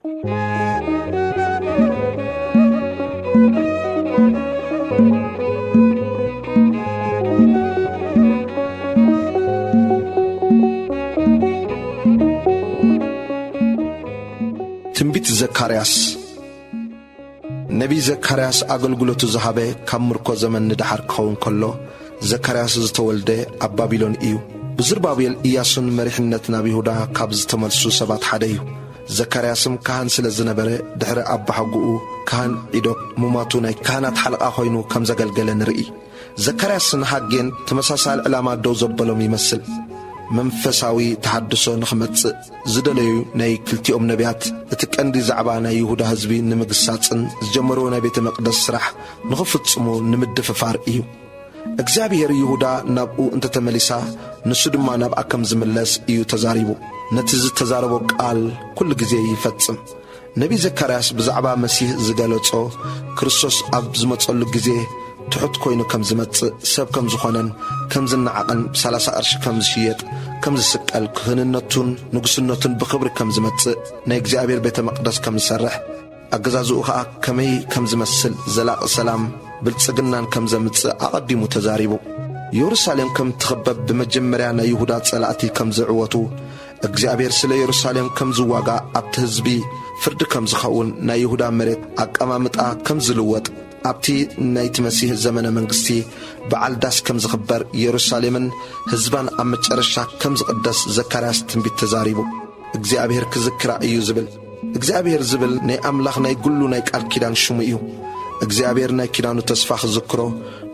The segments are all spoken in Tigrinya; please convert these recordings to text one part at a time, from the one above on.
ትንቢት ዘካርያስ። ነቢይ ዘካርያስ ኣገልግሎቱ ዝሃበ ካብ ምርኮ ዘመን ንደሓር ክኸውን ከሎ፣ ዘካርያስ ዝተወልደ ኣብ ባቢሎን እዩ። ብዝርባቤል ኢያሱን መሪሕነት ናብ ይሁዳ ካብ ዝተመልሱ ሰባት ሓደ እዩ። ዘካርያስም ካህን ስለ ዝነበረ፣ ድሕሪ ኣባሓጎኡ ካህን ዒዶ ሙማቱ ናይ ካህናት ሓለቓ ኮይኑ ከም ዘገልገለ ንርኢ። ዘካርያስን ሃጌን ተመሳሳሊ ዕላማ ደው ዘበሎም ይመስል። መንፈሳዊ ተሃድሶ ንኽመጽእ ዝደለዩ ናይ ክልቲኦም ነቢያት፣ እቲ ቀንዲ ዛዕባ ናይ ይሁዳ ህዝቢ ንምግሳጽን ዝጀመርዎ ናይ ቤተ መቕደስ ስራሕ ንኽፍጽሙ ንምድፍፋር እዩ። እግዚኣብሔር ይሁዳ ናብኡ እንተተመሊሳ፣ ንሱ ድማ ናብኣ ከም ዝምለስ እዩ ተዛሪቡ። ነቲ ዝተዛረቦ ቃል ኩሉ ግዜ ይፈጽም። ነቢ ዘካርያስ ብዛዕባ መሲህ ዝገለጾ፣ ክርስቶስ ኣብ ዝመጸሉ ግዜ ትሑት ኮይኑ ከም ዝመጽእ፣ ሰብ ከም ዝኾነን ከም ዝነዓቕን፣ ብሰላሳ ቅርሺ ከም ዝሽየጥ፣ ከም ዝስቀል፣ ክህንነቱን ንጉስነቱን ብኽብሪ ከም ዝመጽእ፣ ናይ እግዚኣብሔር ቤተ መቕደስ ከም ዝሰርሕ፣ ኣገዛዝኡ ኸኣ ከመይ ከም ዝመስል፣ ዘላቒ ሰላም፣ ብልጽግናን ከም ዘምጽእ ኣቐዲሙ ተዛሪቡ። የሩሳሌም ከም ትኽበብ፣ ብመጀመርያ ናይ ይሁዳ ጸላእቲ ከም ዝዕወቱ፣ እግዚኣብሔር ስለ የሩሳሌም ከም ዝዋጋእ፣ ኣብቲ ህዝቢ ፍርዲ ከም ዝኸውን፣ ናይ ይሁዳ መሬት ኣቀማምጣ ከም ዝልወጥ፣ ኣብቲ ናይቲ መሲህ ዘመነ መንግስቲ በዓል ዳስ ከም ዝኽበር፣ የሩሳሌምን ህዝባን ኣብ መጨረሻ ከም ዝቕደስ ዘካርያስ ትንቢት ተዛሪቡ። እግዚኣብሔር ክዝክራ እዩ ዝብል። እግዚኣብሔር ዝብል ናይ ኣምላኽ ናይ ግሉ ናይ ቃል ኪዳን ሽሙ እዩ። እግዚኣብሔር ናይ ኪዳኑ ተስፋ ክዝክሮ፣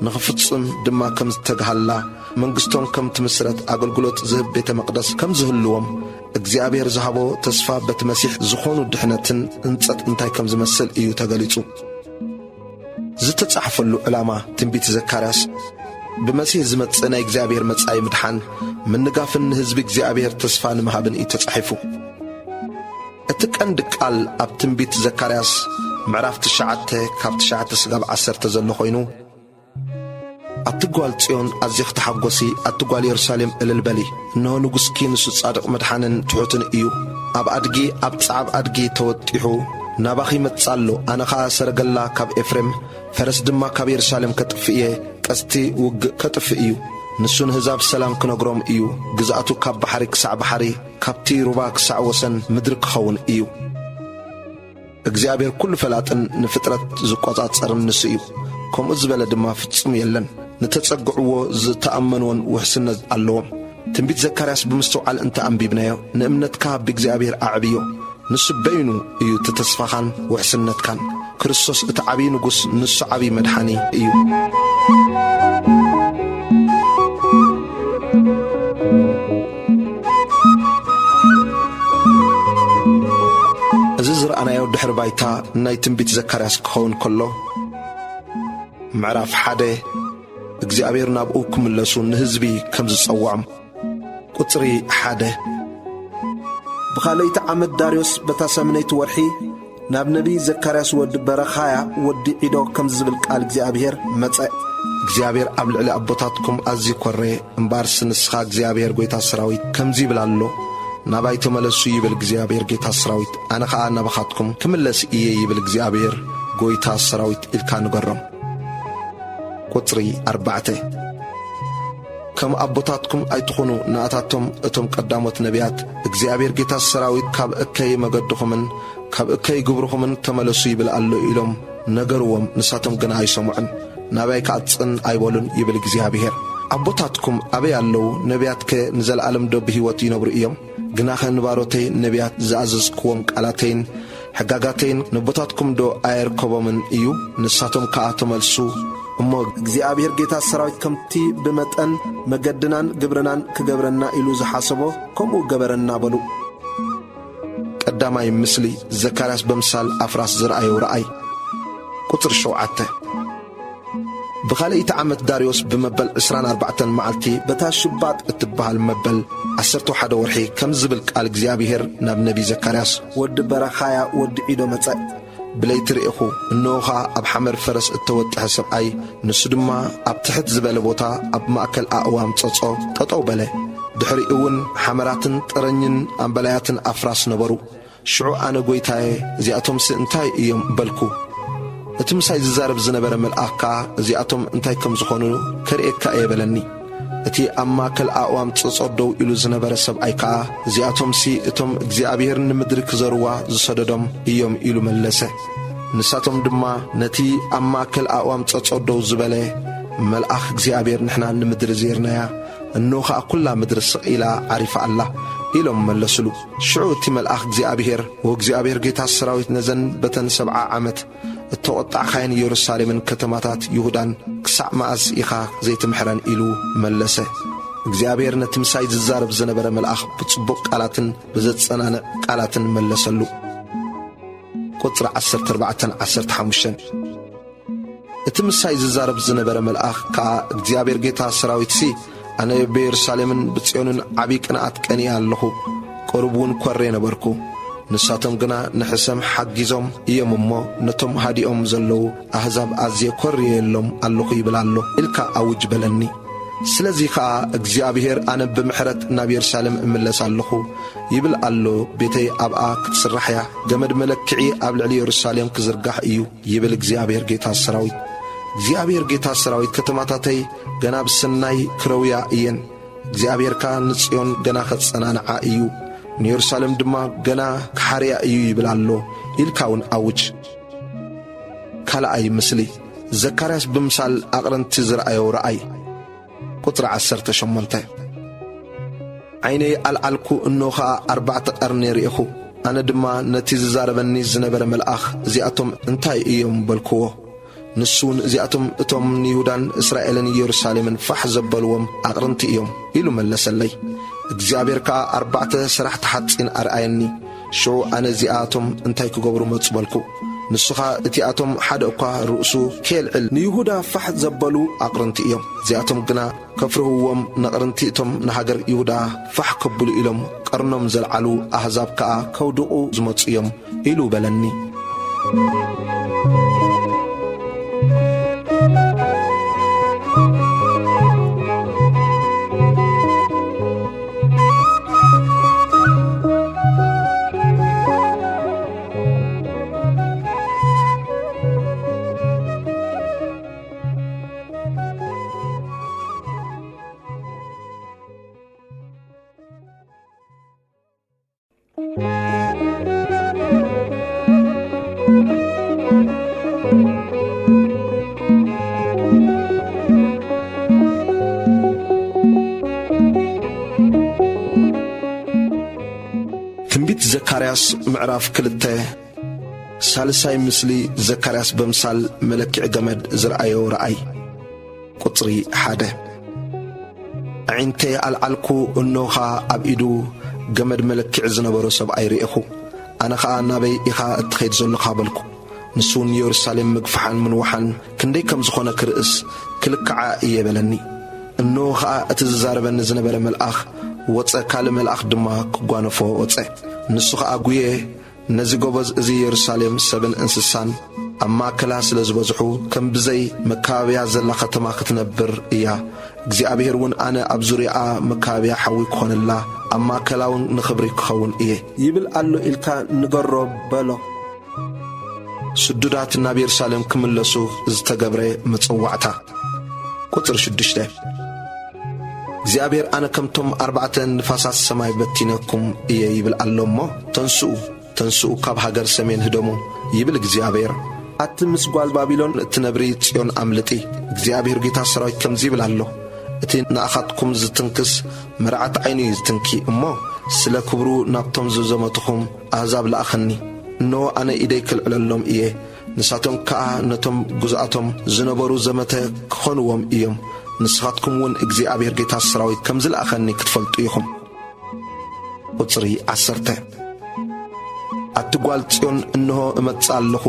ንኽፍጽም ድማ ከም ዝተግሃላ፣ መንግስቶም ከም ትምስረት፣ ኣገልግሎት ዝህብ ቤተ መቕደስ ከም ዝህልዎም፣ እግዚኣብሔር ዝሃቦ ተስፋ በቲ መሲሕ ዝኾኑ ድሕነትን ህንጸት እንታይ ከም ዝመስል እዩ ተገሊጹ። ዝተጻሕፈሉ ዕላማ ትንቢት ዘካርያስ፣ ብመሲህ ዝመጽእ ናይ እግዚኣብሔር መጻኢ ምድሓን፣ ምንጋፍን ንህዝቢ እግዚኣብሔር ተስፋ ንምሃብን እዩ ተጻሒፉ። እቲ ቀንዲ ቃል ኣብ ትንቢት ዘካርያስ ምዕራፍ ትሽዓተ ካብ ትሽዓተ ስጋብ ዓሰርተ ዘሎ ኮይኑ፣ ኣቲ ጓል ጽዮን ኣዚኺ ተሓጐሲ፣ ኣቲ ጓል የሩሳሌም እልል በሊ። እንሆ ንጉስኪ ንሱ ጻድቕ መድሓንን ትሑትን እዩ። ኣብ ኣድጊ፣ ኣብ ጻዕብ ኣድጊ ተወጢሑ ናባኺ ይመጽእ ኣሎ። ኣነ ኸኣ ሰረገላ ካብ ኤፍሬም፣ ፈረስ ድማ ካብ የሩሳሌም ከጥፍእ እየ፣ ቀስቲ ውግእ ከጥፍእ እዩ። ንሱ ንህዛብ ሰላም ክነግሮም እዩ። ግዝኣቱ ካብ ባሕሪ ክሳዕ ባሕሪ፣ ካብቲ ሩባ ክሳዕ ወሰን ምድሪ ክኸውን እዩ። እግዚኣብሔር ኩሉ ፈላጥን ንፍጥረት ዝቆጻጸርን ንሱ እዩ። ከምኡ ዝበለ ድማ ፍጹም የለን። ንተጸግዕዎ ዝተኣመንዎን ውሕስነት ኣለዎም። ትንቢት ዘካርያስ ብምስትውዓል እንተ ኣንቢብናዮ፣ ንእምነትካ ብእግዚኣብሔር ኣዕብዮ። ንሱ በይኑ እዩ እቲ ተስፋኻን ውሕስነትካን። ክርስቶስ እቲ ዓብዪ ንጉስ፣ ንሱ ዓብዪ መድሓኒ እዩ። እዚ ዝረኣናዮ ድሕሪ ባይታ ናይ ትንቢት ዘካርያስ ክኸውን ከሎ፣ ምዕራፍ ሓደ፣ እግዚኣብሔር ናብኡ ክምለሱ ንህዝቢ ከም ዝጸውዖም። ቁጽሪ ሓደ፣ ብኻልኣይቲ ዓመት ዳርዮስ በታ ሰሙነይቲ ወርሒ ናብ ነቢይ ዘካርያስ ወዲ በረኻያ ወዲ ዒዶ ከምዚ ዝብል ቃል እግዚኣብሔር መጸ። እግዚኣብሔር ኣብ ልዕሊ ኣቦታትኩም ኣዝዩ ኰረየ። እምበኣርሲ ንስኻ እግዚኣብሔር ጐይታ ሰራዊት ከምዚ ይብል ኣሎ፣ ናባይ ተመለሱ ይብል እግዚኣብሔር ጐይታ ሰራዊት፣ ኣነ ኸኣ ናባኻትኩም ክምለስ እየ ይብል እግዚኣብሔር ጐይታ ሰራዊት ኢልካ ንገሮም። ቁጽሪ ኣርባዕተ፣ ከም ኣቦታትኩም ኣይትኹኑ። ንኣታቶም እቶም ቀዳሞት ነቢያት፣ እግዚኣብሔር ጌታ ሰራዊት ካብ እከይ መገድኹምን ካብ እከይ ግብርኹምን ተመለሱ ይብል ኣሎ ኢሎም ነገርዎም፣ ንሳቶም ግና ኣይሰምዑን፣ ናባይ ከኣ ጽን ኣይበሉን ይብል እግዚኣብሔር። ኣቦታትኩም ኣበይ ኣለዉ? ነቢያትከ ንዘለኣለም ዶ ብህይወት ይነብሩ እዮም? ግናኸ ንባሮተይ ነቢያት ዝኣዘዝክዎም ቃላተይን ሕጋጋተይን ነቦታትኩም ዶ ኣየርከቦምን እዩ? ንሳቶም ከኣ ተመልሱ እሞ፣ እግዚኣብሔር ጌታ ሰራዊት ከምቲ ብመጠን መገድናን ግብርናን ክገብረና ኢሉ ዝሓሰቦ ከምኡ ገበረና በሉ። ቀዳማይ ምስሊ፣ ዘካርያስ በምሳል ኣፍራስ ዝረኣዮ ረኣይ። ቁጽሪ ሸውዓተ። ብኻልኣይቲ ዓመት ዳርዮስ ብመበል ዕስራን ኣርባዕተን መዓልቲ፣ በታ ሽባጥ እትበሃል መበል ዓሰርተ ሓደ ወርሒ፣ ከም ዝብል ቃል እግዚኣብሔር ናብ ነቢ ዘካርያስ ወዲ በረኻያ ወዲ ዒዶ መጸ። ብለይቲ ርኤኹ፣ እንሆ ኸኣ ኣብ ሓመር ፈረስ እተወጥሐ ሰብኣይ፣ ንሱ ድማ ኣብ ትሕት ዝበለ ቦታ ኣብ ማእከል ኣእዋም ጸጾ ጠጠው በለ። ድሕሪኡ እውን ሓመራትን ጥረኝን ኣምበላያትን ኣፍራስ ነበሩ። ሽዑ ኣነ፣ "ጐይታየ፣ እዚኣቶምሲ እንታይ እዮም?" በልኩ። እቲ ምሳይ ዝዛረብ ዝነበረ መልኣኽ ከኣ፣ "እዚኣቶም እንታይ ከም ዝኾኑ ከርእየካ እየ" በለኒ። እቲ ኣብ ማእከል ኣእዋም ጸጾት ደው ኢሉ ዝነበረ ሰብኣይ ከኣ፣ "እዚኣቶምሲ እቶም እግዚኣብሔር ንምድሪ ክዘርዋ ዝሰደዶም እዮም" ኢሉ መለሰ። ንሳቶም ድማ፣ "ነቲ ኣብ ማእከል ኣእዋም ጸጾት ደው ዝበለ መልኣኽ እግዚኣብሔር ንሕና ንምድሪ ዜርናያ፣ እንሆ ኸኣ ኵላ ምድሪ ስቕ ኢላ ዓሪፋ ኣላ" ኢሎም መለሱሉ። ሽዑ እቲ መልኣኽ እግዚኣብሔር፣ "ወእግዚኣብሔር ጌታ ሰራዊት ነዘን በተን ሰብዓ ዓመት እተቖጣዕካየን ኢየሩሳሌምን ከተማታት ይሁዳን ክሳዕ መኣስ ኢኻ ዘይትምሕረን?" ኢሉ መለሰ። እግዚኣብሔር ነቲ ምሳይ ዝዛረብ ዝነበረ መልኣኽ ብጽቡቕ ቃላትን ብዘጸናንዕ ቃላትን መለሰሉ። ቁጽሪ ዓሰርተ ኣርባዕተን ዓሰርተ ሓሙሽተን። እቲ ምሳይ ዝዛረብ ዝነበረ መልኣኽ ከኣ፣ እግዚኣብሔር ጌታ ሰራዊትሲ፣ ኣነ ብየሩሳሌምን ብጽዮንን ዓቢ ቅንኣት ቀንየ ኣለኹ፣ ቁሩብ እውን ኰርየ ነበርኩ። ንሳቶም ግና ንሕሰም ሓጊዞም እዮም እሞ፣ ነቶም ሃዲኦም ዘለዉ ኣህዛብ ኣዝየ ኰርየሎም ኣለኹ ይብል ኣሎ ኢልካ ኣውጅ በለኒ። ስለዚ ኸኣ እግዚኣብሔር፣ ኣነ ብምሕረት ናብ የሩሳሌም እምለስ ኣለኹ ይብል ኣሎ፣ ቤተይ ኣብኣ ክትስራሕ እያ፣ ገመድ መለክዒ ኣብ ልዕሊ የሩሳሌም ክዝርጋሕ እዩ። ይብል እግዚኣብሔር ጌታ ሰራዊት። እግዚኣብሔር ጌታ ሰራዊት፣ ከተማታተይ ገና ብሰናይ ክረውያ እየን። እግዚኣብሔር ከኣ ንጽዮን ገና ኸጸናንዓ እዩ፣ ንየሩሳሌም ድማ ገና ክሓርያ እዩ ይብል ኣሎ ኢልካ እውን ኣውጅ። ካልኣይ ምስሊ፣ ዘካርያስ ብምሳል ኣቕርንቲ ዝረኣዮ ረኣይ። ቁጽሪ ዓሰርተ ሸሞንተ። ዓይነይ ኣልዓልኩ፣ እንሆ ኸኣ ኣርባዕተ ቀርኒ ርኤኹ። ኣነ ድማ ነቲ ዝዛረበኒ ዝነበረ መልኣኽ፣ "እዚኣቶም እንታይ እዮም?" በልክዎ። ንሱ እውን፣ "እዚኣቶም እቶም ንይሁዳን እስራኤልን ኢየሩሳሌምን ፋሕ ዘበልዎም ኣቕርንቲ እዮም" ኢሉ መለሰለይ። እግዚኣብሔር ከኣ ኣርባዕተ ሰራሕቲ ሓጺን ኣርኣየኒ። ሽዑ ኣነ፣ "እዚኣቶም እንታይ ክገብሩ መጹ?" በልኩ። ንሱ ኸኣ፣ "እቲኣቶም ሓደ እኳ ርእሱ ከየልዕል ንይሁዳ ፋሕ ዘበሉ ኣቕርንቲ እዮም። እዚኣቶም ግና ከፍርህዎም፣ ነቕርንቲ እቶም ንሃገር ይሁዳ ፋሕ ከብሉ ኢሎም ቀርኖም ዘልዓሉ ኣህዛብ ከኣ ከውድቑ ዝመጹ እዮም" ኢሉ በለኒ። ትንቢት ዘካርያስ ምዕራፍ ክልተ። ሳልሳይ ምስሊ፣ ዘካርያስ በምሳል መለክዒ ገመድ ዝረኣዮ ረኣይ። ቁጽሪ ሓደ። ኣዒንተይ ኣልዓልኩ፣ እንሆ ኸኣ ኣብ ኢዱ ገመድ መለክዒ ዝነበሮ ሰብኣይ ርኤኹ። ኣነ ኸኣ፣ "ናበይ ኢኻ እትኸይድ ዘሎኻ?" በልኩ። ንሱ እውን፣ "ንየሩሳሌም ምግፋሕን ምንዋሕን ክንደይ ከም ዝኾነ ክርእስ ክልክዓ እየ" በለኒ። እንሆ ኸኣ እቲ ዝዛረበኒ ዝነበረ መልኣኽ ወጸ፣ ካልእ መልኣኽ ድማ ክጓነፎ ወጸ። ንሱ ኸኣ፣ "ጉየ፣ ነዚ ጎበዝ እዚ የሩሳሌም ሰብን እንስሳን ኣብ ማእከላ ስለ ዝበዝሑ፣ ከም ብዘይ መካበብያ ዘላ ከተማ ክትነብር እያ። እግዚኣብሔር እውን ኣነ ኣብ ዙርያኣ መካበብያ ሓዊ ክኾነላ፣ ኣብ ማእከላ እውን ንኽብሪ ክኸውን እየ" ይብል ኣሎ ኢልካ ንገሮ በሎ። ስዱዳት ናብ የሩሳሌም ክምለሱ ዝተገብረ መጸዋዕታ። ቁጽሪ ሽዱሽተ። እግዚኣብሔር፣ "ኣነ ከምቶም ኣርባዕተ ንፋሳት ሰማይ በቲነኩም እየ" ይብል ኣሎ እሞ፣ "ተንስኡ፣ ተንስኡ፣ ካብ ሃገር ሰሜን ህደሙ" ይብል እግዚኣብሔር። ኣቲ ምስ ጓል ባቢሎን እትነብሪ ጽዮን ኣምልጢ። እግዚኣብሔር ጌታ ሰራዊት ከምዚ ይብል ኣሎ፣ "እቲ ንኣኻትኩም ዝትንክስ መርዓት ዓይኑ እዩ ዝትንኪ እሞ፣ ስለ ክብሩ ናብቶም ዝዘመትኹም ኣህዛብ ለኣኸኒ። እንሆ፣ ኣነ ኢደይ ክልዕለሎም እየ፣ ንሳቶም ከኣ ነቶም ግዝኣቶም ዝነበሩ ዘመተ ክኾንዎም እዮም። ንስኻትኩም እውን እግዚኣብሔር ጌታ ሰራዊት ከም ዝለኣኸኒ ክትፈልጡ ኢኹም።" ቁጽሪ ዓሰርተ። ኣቲ ጓል ጽዮን፣ እንሆ እመጽእ ኣለኹ፣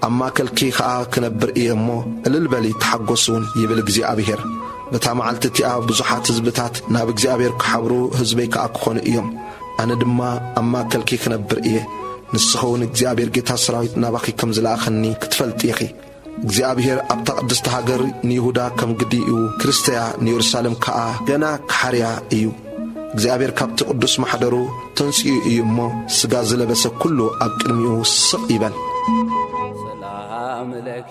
ኣብ ማእከልኪ ኸኣ ክነብር እየ እሞ፣ እልል በሊ፣ ተሓጐስ እውን፣ ይብል እግዚኣብሔር። በታ መዓልቲ እቲኣ ብዙሓት ህዝብታት ናብ እግዚኣብሔር ክሓብሩ፣ ህዝበይ ከኣ ክኾኑ እዮም። ኣነ ድማ ኣብ ማእከልኪ ክነብር እየ። ንስኺ እውን እግዚኣብሔር ጌታ ሰራዊት ናባኺ ከም ዝለኣኸኒ ክትፈልጢ ኢኺ። እግዚኣብሔር ኣብታ ቅድስቲ ሃገር ንይሁዳ ከም ግዲ እዩ ክርስተያ፣ ንየሩሳሌም ከኣ ገና ክሓርያ እዩ። እግዚኣብሔር ካብቲ ቅዱስ ማሕደሩ ተንሲኡ እዩ እሞ፣ ሥጋ ዝለበሰ ኩሉ ኣብ ቅድሚኡ ስቕ ይበል። ሰላም ለኪ።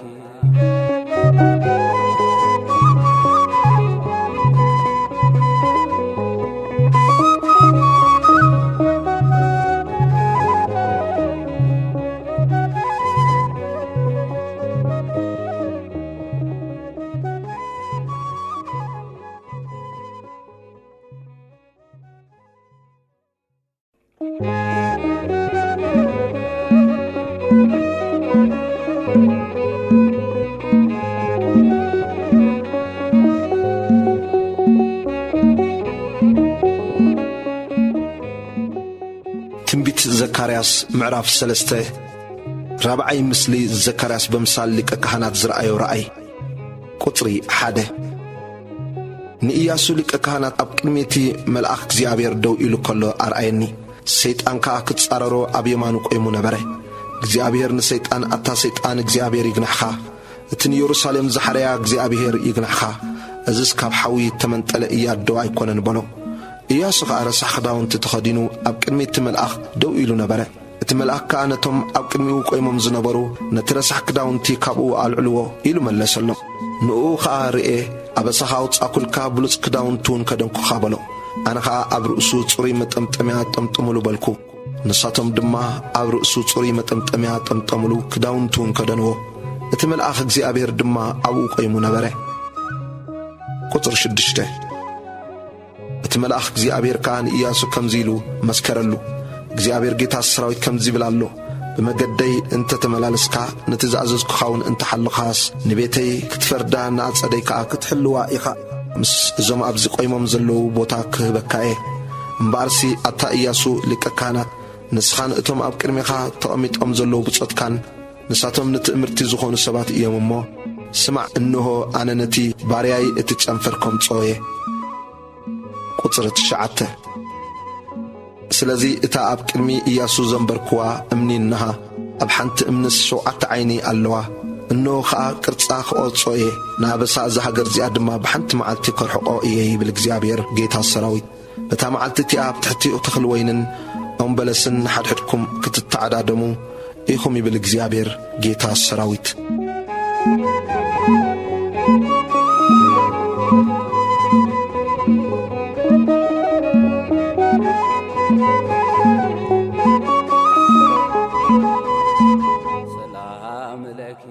ትንቢት ዘካርያስ ምዕራፍ ሰለስተ። ራብዓይ ምስሊ ዘካርያስ በምሳል ሊቀ ካህናት ዝረኣዮ ረኣይ። ቁጽሪ ሓደ። ንኢያሱ ሊቀ ካህናት ኣብ ቅድሚ እቲ መልኣኽ እግዚኣብሔር ደው ኢሉ ከሎ ኣርኣየኒ። ሰይጣን ከኣ ክጻረሮ ኣብ የማኑ ቆይሙ ነበረ። እግዚኣብሔር ንሰይጣን፣ "ኣታ ሰይጣን፣ እግዚኣብሔር ይግናሕኻ፣ እቲ ንየሩሳሌም ዝሓረያ እግዚኣብሔር ይግናሕኻ፣ እዝስ ካብ ሓዊ እተመንጠለ እያት ዶ ኣይኮነን?" በሎ። ኢያሱ ኸኣ ረሳሕ ክዳውንቲ ተኸዲኑ ኣብ ቅድሚ እቲ መልኣኽ ደው ኢሉ ነበረ። እቲ መልኣኽ ከኣ ነቶም ኣብ ቅድሚኡ ቆይሞም ዝነበሩ፣ "ነቲ ረሳሕ ክዳውንቲ ካብኡ ኣልዕልዎ" ኢሉ መለሰሎም። ንእኡ ኸኣ፣ "ርኤ፣ ኣበሳኻ ኣውጻእኩልካ፣ ብሉጽ ክዳውንቲ እውን ከደንኩኻ" በሎ። ኣነ ኸኣ፣ "ኣብ ርእሱ ጽሩይ መጠምጠምያ ጠምጥሙሉ" በልኩ። ንሳቶም ድማ ኣብ ርእሱ ጽሩይ መጠምጠምያ ጠምጠሙሉ፣ ክዳውንቱ እውን ከደንዎ። እቲ መልኣኽ እግዚኣብሔር ድማ ኣብኡ ቆይሙ ነበረ። ቁጽሪ ሽዱሽተ። እቲ መልኣኽ እግዚኣብሔር ከኣ ንኢያሱ ከምዚ ኢሉ መስከረሉ፣ "እግዚኣብሔር ጌታ ሰራዊት ከምዚ ይብል ኣሎ፣ ብመገደይ እንተ ተመላለስካ፣ ነቲ ዝኣዘዝኩኻ እውን እንተ ሓለኻስ፣ ንቤተይ ክትፈርዳ፣ ንኣጸደይ ከኣ ክትሕልዋ ኢኻ። ምስ እዞም ኣብዚ ቆይሞም ዘለዉ ቦታ ክህበካ እየ። እምበኣርሲ ኣታ ኢያሱ ሊቀ ካህናት፣ ንስኻን እቶም ኣብ ቅድሜኻ ተቐሚጦም ዘለዉ ብጾትካን፣ ንሳቶም ንትእምርቲ ዝኾኑ ሰባት እዮም እሞ፣ ስማዕ፣ እንሆ፣ ኣነ ነቲ ባርያይ እቲ ጨንፈር ከምጽኦ እየ።" ቁጽሪ ትሽዓተ። ስለዚ እታ ኣብ ቅድሚ ኢያሱ ዘንበርክዋ እምኒ እንሃ፣ ኣብ ሓንቲ እምንስ ሸውዓተ ዓይኒ ኣለዋ። እንሆ ኸኣ ቅርጻ ክቐርጾ እየ፣ ንኣበሳ እዛ ሃገር እዚኣ ድማ ብሓንቲ መዓልቲ ከርሕቖ እየ፣ ይብል እግዚኣብሔር ጌታ ሰራዊት። በታ መዓልቲ እቲኣ ኣብ ትሕቲ ተኽሊ ወይንን ኦም በለስን ንሓድሕድኩም ክትተዓዳደሙ ኢኹም፣ ይብል እግዚኣብሔር ጌታ ሰራዊት። ሰላም ለኪ።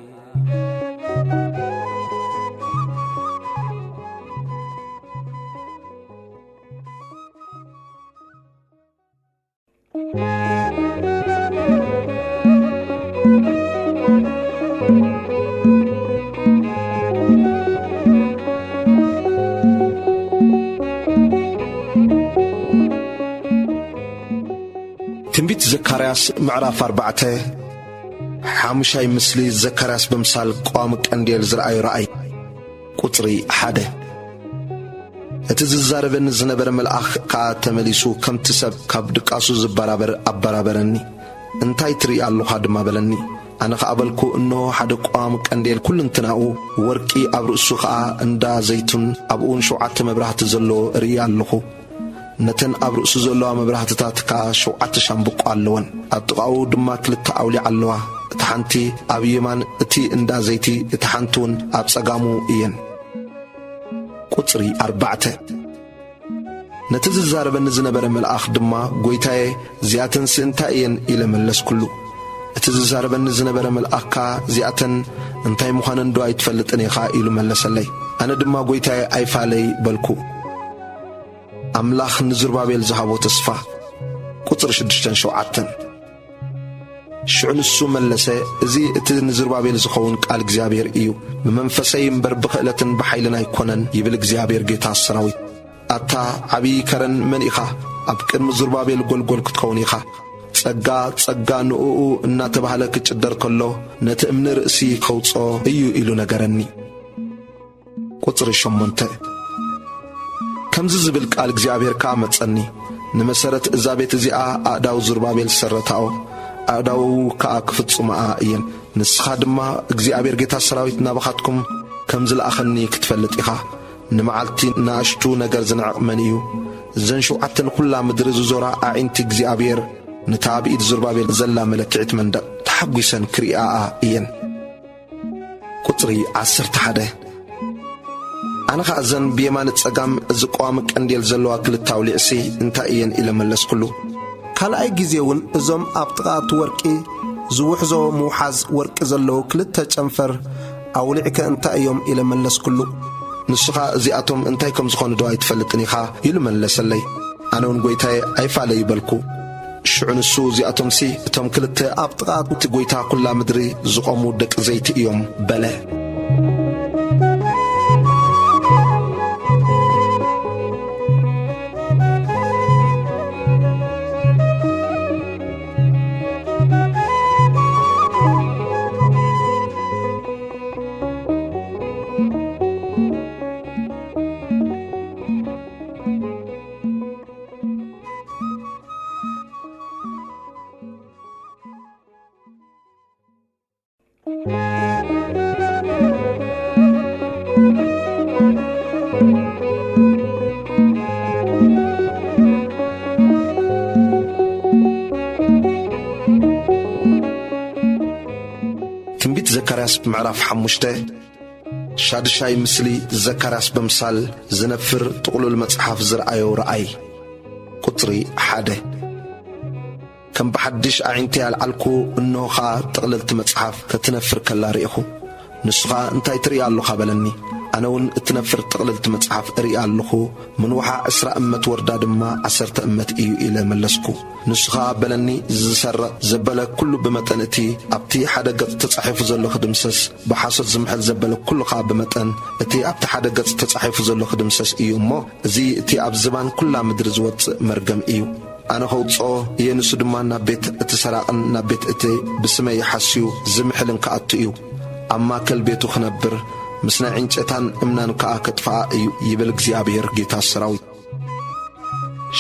ትንቢት ዘካርያስ ምዕራፍ ኣርባዕተ። ሓሙሻይ ምስሊ ዘካርያስ ብምሳል ቀዋሚ ቀንዴል ዝረኣዮ ረኣይ። ቁጽሪ ሓደ። እቲ ዝዛረበኒ ዝነበረ መልኣኽ ከኣ ተመሊሱ፣ ከምቲ ሰብ ካብ ድቃሱ ዝበራበር ኣበራበረኒ። "እንታይ ትርኢ ኣለኻ?" ድማ በለኒ። ኣነ ኸኣ በልኩ፣ "እንሆ፣ ሓደ ቀዋሚ ቀንዴል፣ ኩልንትናኡ ወርቂ፣ ኣብ ርእሱ ኸኣ እንዳ ዘይቱን፣ ኣብኡውን ሸውዓተ መብራህቲ ዘለዎ እርኢ ኣለኹ። ነተን ኣብ ርእሱ ዘለዋ መብራህትታት ከኣ ሸውዓተ ሻምብቆ ኣለወን። ኣብ ጥቓኡ ድማ ክልተ ኣውሊዕ ኣለዋ። እታ ሓንቲ ኣብ የማን እቲ እንዳ ዘይቲ፣ እታ ሓንቲ እውን ኣብ ጸጋሙ እየን።" ቁጽሪ ኣርባዕተ። ነቲ ዝዛረበኒ ዝነበረ መልኣኽ ድማ፣ "ጐይታየ፣ እዚኣተንሲ እንታይ እየን?" ኢለ መለስኩሉ። እቲ ዝዛረበኒ ዝነበረ መልኣኽ ከኣ፣ "እዚኣተን እንታይ ምዃነን ዶ ኣይትፈልጥን ኢኻ?" ኢሉ መለሰለይ። ኣነ ድማ፣ "ጐይታየ፣ ኣይፋለይ" በልኩ። ኣምላኽ ንዝሩባቤል ዝሃቦ ተስፋ። ቁጽሪ ሽዱሽተን ሸውዓተን። ሽዑ ንሱ መለሰ፣ "እዚ እቲ ንዝሩባቤል ዝኸውን ቃል እግዚኣብሔር እዩ። ብመንፈሰይ እምበር ብኽእለትን ብሓይልን ኣይኮነን፣ ይብል እግዚኣብሔር ጌታ ሰራዊት። ኣታ ዓብዪ ከረን መን ኢኻ? ኣብ ቅድሚ ዝሩባቤል ጐልጐል ክትከውን ኢኻ። ጸጋ፣ ጸጋ ንእኡ እናተባህለ ክጭደር ከሎ፣ ነቲ እምኒ ርእሲ ከውጽኦ እዩ" ኢሉ ነገረኒ። ቁጽሪ ሸሞንተ። ከምዚ ዝብል ቃል እግዚኣብሔር ከኣ መጸኒ፣ "ንመሰረት እዛ ቤት እዚኣ ኣእዳው ዝሩባቤል ዝሰረታኦ፣ ኣእዳዉ ከኣ ክፍጽማኣ እየን። ንስኻ ድማ እግዚኣብሔር ጌታ ሰራዊት ናባኻትኩም ከም ዝለኣኸኒ ክትፈልጥ ኢኻ። ንመዓልቲ ንኣሽቱ ነገር ዝንዕቕ መን እዩ? እዘን ሸውዓተን ኩላ ምድሪ ዝዞራ ኣዒንቲ እግዚኣብሔር፣ ነታ ኣብ ኢድ ዙርባቤል ዘላ መለክዒት መንደቕ ተሓጒሰን ክርእያኣ እየን። ቁጽሪ ዓሰርተ ሓደ። ኣነ ኸኣ፣ እዘን ብየማን ጸጋም እዚ ቀዋሚ ቀንዴል ዘለዋ ክልተ ኣውሊዕሲ እንታይ እየን? ኢለ መለስኩሉ። ካልኣይ ግዜ እውን እዞም ኣብ ጥቓ እቲ ወርቂ ዝውሕዞ ምውሓዝ ወርቂ ዘለዉ ክልተ ጨንፈር ኣውሊዕከ እንታይ እዮም? ኢለ መለስኩሉ። ንሱ ኸኣ፣ እዚኣቶም እንታይ ከም ዝኾኑ ዶ ኣይትፈልጥን ኢኻ? ኢሉ መለሰለይ። ኣነ እውን፣ ጐይታየ፣ ኣይፋለይ በልኩ። ሽዑ ንሱ፣ እዚኣቶምሲ እቶም ክልተ ኣብ ጥቓ እቲ ጐይታ ኵላ ምድሪ ዝቖሙ ደቂ ዘይቲ እዮም በለ። ትንቢት ዘካርያስ ምዕራፍ ሓሙሽተ። ሻድሻይ ምስሊ ዘካርያስ በምሳል ዝነፍር ጥቕሉል መጽሓፍ ዝረኣዮ ረኣይ። ቁጽሪ ሓደ። ከም ብሓድሽ ኣዒንተይ ኣልዓልኩ፣ እንሆ ኸኣ ጥቕልልቲ መጽሓፍ ክትነፍር ከላ ርኢኹ። ንሱ ኸኣ፣ "እንታይ ትርኢ ኣሎኻ?" በለኒ። ኣነ እውን፣ "እትነፍር ጥቕልልቲ መጽሓፍ እርኢ ኣለኹ፣ ምንውሓ ዕስራ እመት ወርዳ ድማ ዓሰርተ እመት እዩ" ኢለ መለስኩ። ንሱ ኸኣ በለኒ፣ "ዝሰርቕ ዘበለ ኩሉ ብመጠን እቲ ኣብቲ ሓደ ገጽ ተጻሒፉ ዘሎ ክድምሰስ፣ ብሓሶት ዝምሕል ዘበለ ኩሉ ኸኣ ብመጠን እቲ ኣብቲ ሓደ ገጽ ተጻሒፉ ዘሎ ክድምሰስ እዩ እሞ፣ እዚ እቲ ኣብ ዝባን ኩላ ምድሪ ዝወጽእ መርገም እዩ። ኣነ ኸውጽኦ እየ፣ ንሱ ድማ ናብ ቤት እቲ ሰራቕን ናብ ቤት እቲ ብስመይ ሓስዩ ዝምሕልን ክኣቱ እዩ። ኣብ ማእከል ቤቱ ክነብር፣ ምስ ናይ ዕንጨታን እምናን ከኣ ከጥፍኣ እዩ" ይብል እግዚኣብሔር ጌታ ሰራዊት።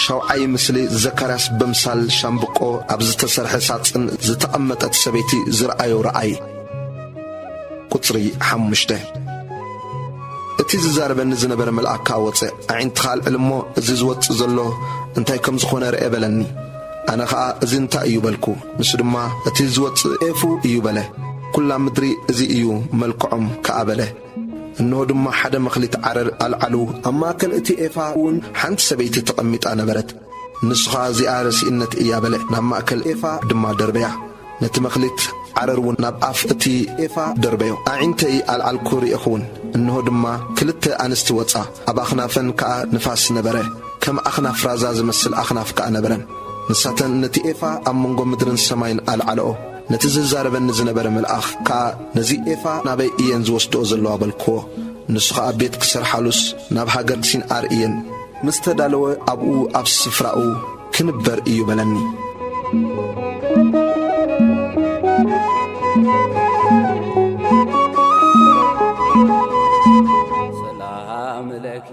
ሻውዓይ ምስሊ ዘካርያስ በምሳል ሻምብቆ ኣብ ዝተሰርሐ ሳጽን ዝተቐመጠት ሰበይቲ ዝረኣዮ ረኣይ። ቁጽሪ ሓሙሽተ። እቲ ዝዛረበኒ ዝነበረ መልኣክ ከኣ ወጸ። ኣዒንትኻ ኣልዕል እሞ፣ እዚ ዝወጽእ ዘሎ እንታይ ከም ዝኾነ ርአ በለኒ። ኣነ ኸኣ፣ "እዚ እንታይ እዩ?" በልኩ። ንሱ ድማ፣ "እቲ ዝወጽእ ኤፉ እዩ" በለ። ኩላ ምድሪ፣ "እዚ እዩ መልክዖም" ከኣ በለ። እንሆ ድማ ሓደ መኽሊት ዓረር ኣልዓሉ። ኣብ ማእከል እቲ ኤፋ እውን ሓንቲ ሰበይቲ ተቐሚጣ ነበረት። ንሱ ኸኣ፣ "እዚኣ ረሲእነት እያ" በለ። ናብ ማእከል ኤፋ ድማ ደርበያ። ነቲ መኽሊት ዓረር እውን ናብ ኣፍ እቲ ኤፋ ደርበዮ። ኣዒንተይ ኣልዓልኩ ርኤኹ እውን፣ እንሆ ድማ ክልተ ኣንስቲ ወጻ። ኣብ ኣኽናፈን ከኣ ንፋስ ነበረ፣ ከም ኣኽናፍ ራዛ ዝመስል ኣኽናፍ ከኣ ነበረን። ንሳተን ነቲ ኤፋ ኣብ መንጎ ምድርን ሰማይን ኣልዓለኦ። ነቲ ዝዛረበኒ ዝነበረ መልኣኽ ከኣ፣ "ነዚ ኤፋ ናበይ እየን ዝወስድኦ ዘለዋ?" በልክዎ። ንሱ ኸኣ፣ "ቤት ክሰርሓሉስ ናብ ሃገር ሲንዓር እየን ምስ ተዳለወ፣ ኣብኡ ኣብ ስፍራኡ ክንበር እዩ" በለኒ። ሰላም ለኪ።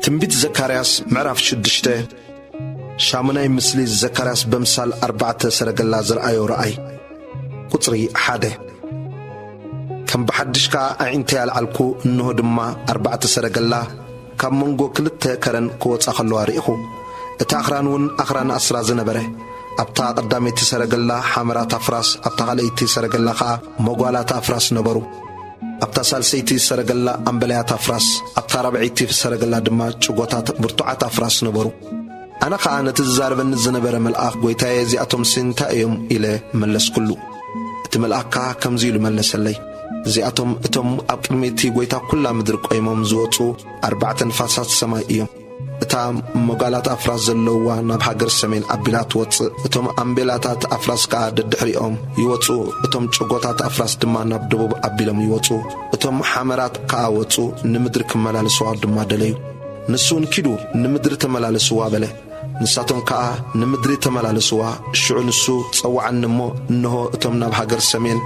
ትንቢት ዘካርያስ ምዕራፍ ሽዱሽተ። ሻሙናይ ምስሊ ዘካርያስ በምሳል ኣርባዕተ ሰረገላ ዝረኣዮ ረኣይ። ቁጽሪ ሓደ። ከም ብሓድሽ ከኣ ኣዒንተይ ኣልዓልኩ፣ እንሆ ድማ ኣርባዕተ ሰረገላ ካብ መንጎ ክልተ ከረን ክወጻ ከለዋ ርኢኹ። እቲ ኣኽራን እውን ኣኽራን ኣስራ ዝነበረ፣ ኣብታ ቀዳመይቲ ሰረገላ ሓመራት ኣፍራስ፣ ኣብታ ካልኣይቲ ሰረገላ ኸኣ መጓላት ኣፍራስ ነበሩ። ኣብታ ሳልሰይቲ ሰረገላ ኣምበለያት ኣፍራስ፣ ኣብታ ራብዐይቲ ሰረገላ ድማ ጭጎታት ብርቱዓት ኣፍራስ ነበሩ። ኣነ ኸኣ ነቲ ዝዛረበኒ ዝነበረ መልኣኽ፣ "ጐይታየ፣ እዚኣቶምሲ እንታይ እዮም?" ኢለ መለስኩሉ። እቲ መልኣኽ ከኣ ከምዚ ኢሉ መለሰለይ፣ "እዚኣቶም እቶም ኣብ ቅድሚ እቲ ጐይታ ኵላ ምድሪ ቈይሞም ዝወጹ ኣርባዕተ ንፋሳት ሰማይ እዮም። እታ መጓላት ኣፍራስ ዘለውዋ ናብ ሃገር ሰሜን ኣቢላ ትወጽእ፣ እቶም ኣምቤላታት ኣፍራስ ከኣ ደድሕሪኦም ይወጹ፣ እቶም ጭጎታት ኣፍራስ ድማ ናብ ደቡብ ኣቢሎም ይወጹ። እቶም ሓመራት ከኣ ወጹ፣ ንምድሪ ክመላለስዋ ድማ ደለዩ። ንሱ እውን፣ 'ኪዱ ንምድሪ ተመላለስዋ' በለ። ንሳቶም ከኣ ንምድሪ ተመላለስዋ። ሽዑ ንሱ ጸውዓኒ እሞ፣ እንሆ፣ እቶም ናብ ሃገር ሰሜን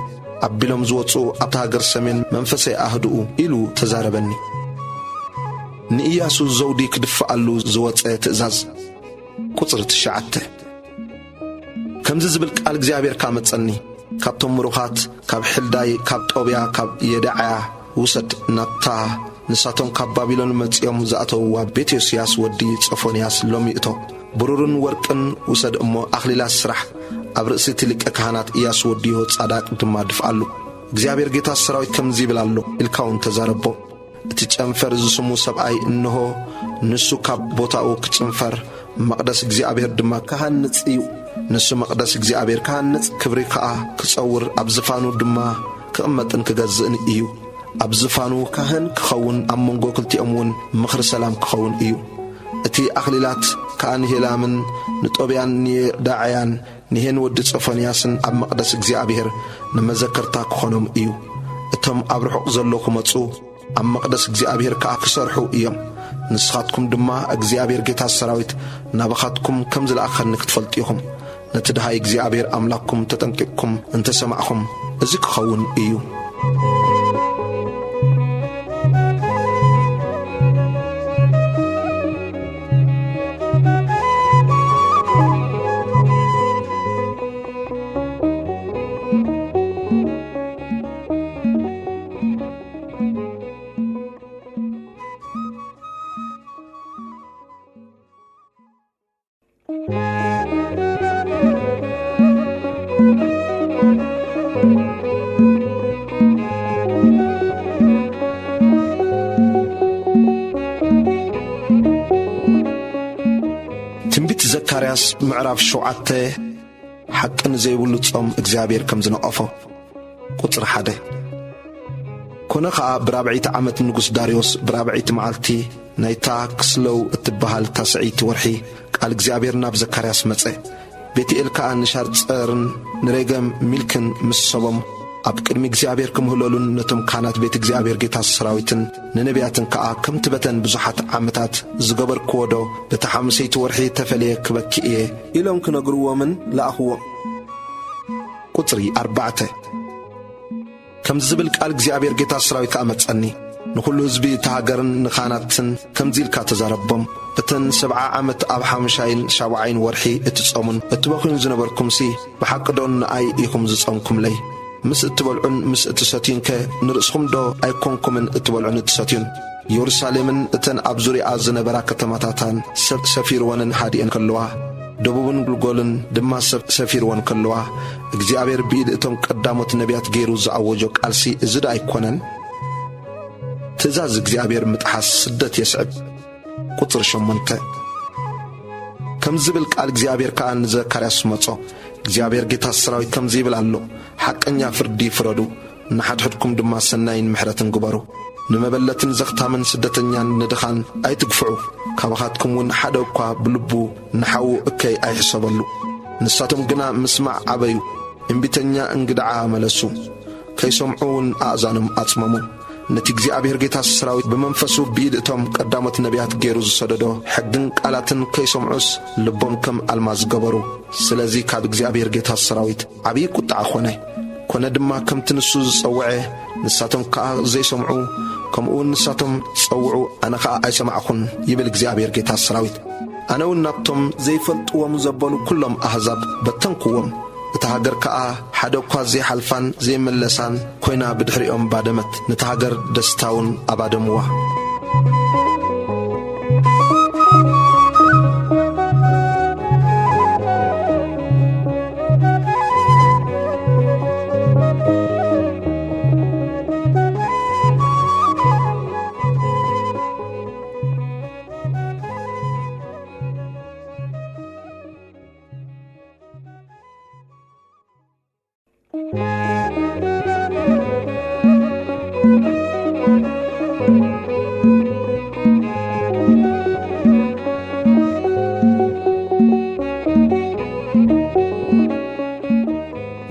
ኣቢሎም ዝወጹ ኣብታ ሃገር ሰሜን መንፈሰይ ኣህድኡ ኢሉ ተዛረበኒ። ንኢያሱ ዘውዲ ክድፍኣሉ ዝወጸ ትእዛዝ። ቁጽሪ ትሽዓተ። ከምዚ ዝብል ቃል እግዚኣብሔር ከኣ መጸኒ፣ ካብቶም ምሩኻት፣ ካብ ሕልዳይ፣ ካብ ጦብያ፣ ካብ የዳዓያ ውሰድ፣ ናብታ ንሳቶም ካብ ባቢሎን መጺኦም ዝኣተውዋ ቤት ዮስያስ ወዲ ጸፎንያስ ሎሚ እቶ። ብሩርን ወርቅን ውሰድ እሞ ኣኽሊላት ስራሕ፣ ኣብ ርእሲ እቲ ሊቀ ካህናት ኢያሱ ወዲ የሆጻዳቅ ድማ ድፍኣሉ። እግዚኣብሔር ጌታ ሰራዊት ከምዚ ይብል ኣሎ ኢልካ እውን ተዛረቦ። እቲ ጨንፈር ዝስሙ ሰብኣይ እንሆ ንሱ ካብ ቦታኡ ክጭንፈር፣ መቕደስ እግዚኣብሔር ድማ ክሃንጽ እዩ። ንሱ መቕደስ እግዚኣብሔር ክሃንጽ፣ ክብሪ ከኣ ክጸውር፣ ኣብ ዝፋኑ ድማ ክቕመጥን ክገዝእን እዩ። ኣብ ዝፋኑ ካህን ክኸውን፣ ኣብ መንጎ ክልቲኦም እውን ምኽሪ ሰላም ክኸውን እዩ። እቲ ኣኽሊላት ከኣ ንሄላምን ንጦብያን ንየዳዕያን ንሄን ወዲ ጸፎንያስን ኣብ መቕደስ እግዚኣብሔር ንመዘከርታ ክኾኖም እዩ። እቶም ኣብ ርሑቕ ዘሎ ክመጹ፣ ኣብ መቕደስ እግዚኣብሔር ከኣ ክሰርሑ እዮም። ንስኻትኩም ድማ እግዚኣብሔር ጌታ ሰራዊት ናባኻትኩም ከም ዝለኣኸኒ ክትፈልጡ ኢኹም። ነቲ ደሃይ እግዚኣብሔር ኣምላኽኩም ተጠንቂቕኩም እንተ ሰማዕኹም፣ እዚ ክኸውን እዩ። ትንቢት ዘካርያስ ምዕራፍ ሸውዓተ። ሓቂ ንዘይብሉ ጾም እግዚኣብሔር ከም ዝነቐፎ። ቁጽሪ ሓደ። ኮነ ኸኣ ብራብዐይቲ ዓመት ንጉስ ዳርዮስ ብራብዐይቲ መዓልቲ ናይታ ክስለው እትበሃል ታስዐይቲ ወርሒ ቃል እግዚኣብሔር ናብ ዘካርያስ መጸ። ቤትኤል ከኣ ንሻርጸርን ንሬገም ሚልክን ምስ ሰቦም ኣብ ቅድሚ እግዚኣብሔር ክምህለሉን ነቶም ካህናት ቤት እግዚኣብሔር ጌታ ሰራዊትን ንነቢያትን ከኣ ከምቲ በተን ብዙሓት ዓመታት ዝገበርክዎ ዶ በታ ሓሙሰይቲ ወርሒ ተፈልየ ክበኪ እየ ኢሎም ክነግርዎምን ለኣኽዎም። ቁጽሪ ኣርባዕተ። ከምዚ ዝብል ቃል እግዚኣብሔር ጌታ ሰራዊት ከኣ መጸኒ፣ ንኹሉ ህዝቢ እታ ሃገርን ንኻህናትን ከምዚ ኢልካ ተዛረቦም፣ እተን ሰብዓ ዓመት ኣብ ሓሙሻይን ሻብዓይን ወርሒ እትጾሙን እትበኽዩን ዝነበርኩምሲ፣ ብሓቂ ዶ ንኣይ ኢኹም ዝጾምኩምለይ? ምስ እትበልዑን ምስ እትሰትዩንከ ንርእስኹም ዶ ኣይኮንኩምን እትበልዑን እትሰትዩን? ኢየሩሳሌምን እተን ኣብ ዙርያኣ ዝነበራ ከተማታታን ሰብ ሰፊርወንን ሃዲኤን ከለዋ፣ ደቡብን ጉልጎልን ድማ ሰብ ሰፊርወን ከለዋ፣ እግዚኣብሔር ብኢድ እቶም ቀዳሞት ነቢያት ገይሩ ዝኣወጆ ቃልሲ እዚ ዶ ኣይኮነን? ትእዛዝ እግዚኣብሔር ምጥሓስ ስደት የስዕብ። ቁጽሪ ሸሞንተ። ከም ዝብል ቃል እግዚኣብሔር ከኣ ንዘካርያስ መጾ። እግዚኣብሔር ጌታ ሰራዊት ከምዚ ይብል ኣሎ፣ ሓቀኛ ፍርዲ ፍረዱ፣ ንሓድሕድኩም ድማ ሰናይን ምሕረትን ግበሩ። ንመበለትን ዘኽታምን ስደተኛን ንድኻን ኣይትግፍዑ። ካባኻትኩም እውን ሓደ እኳ ብልቡ ንሓዉ እከይ ኣይሕሰበሉ። ንሳቶም ግና ምስማዕ ኣበዩ፣ እምቢተኛ እንግድዓ መለሱ፣ ከይሰምዑ እውን ኣእዛኖም ኣጽመሙ። ነቲ እግዚኣብሔር ጌታ ሰራዊት ብመንፈሱ ብኢድ እቶም ቀዳሞት ነቢያት ገይሩ ዝሰደዶ ሕግን ቃላትን ከይሰምዑስ ልቦም ከም ኣልማዝ ገበሩ። ስለዚ ካብ እግዚኣብሔር ጌታ ሰራዊት ዓብዪ ቁጥዓ ኾነ። ኮነ ድማ ከምቲ ንሱ ዝጸውዐ ንሳቶም ከኣ ዘይሰምዑ፣ ከምኡ እውን ንሳቶም ጸውዑ፣ ኣነ ኸኣ ኣይሰማዕኹን፣ ይብል እግዚኣብሔር ጌታ ሰራዊት። ኣነ እውን ናብቶም ዘይፈልጥዎም ዘበሉ ኩሎም ኣህዛብ በተንኩዎም። እታ ሃገር ከኣ ሓደ እኳ ዘይሓልፋን ዘይመለሳን ኮይና ብድሕሪኦም ባደመት። ነታ ሃገር ደስታውን ኣባደምዋ።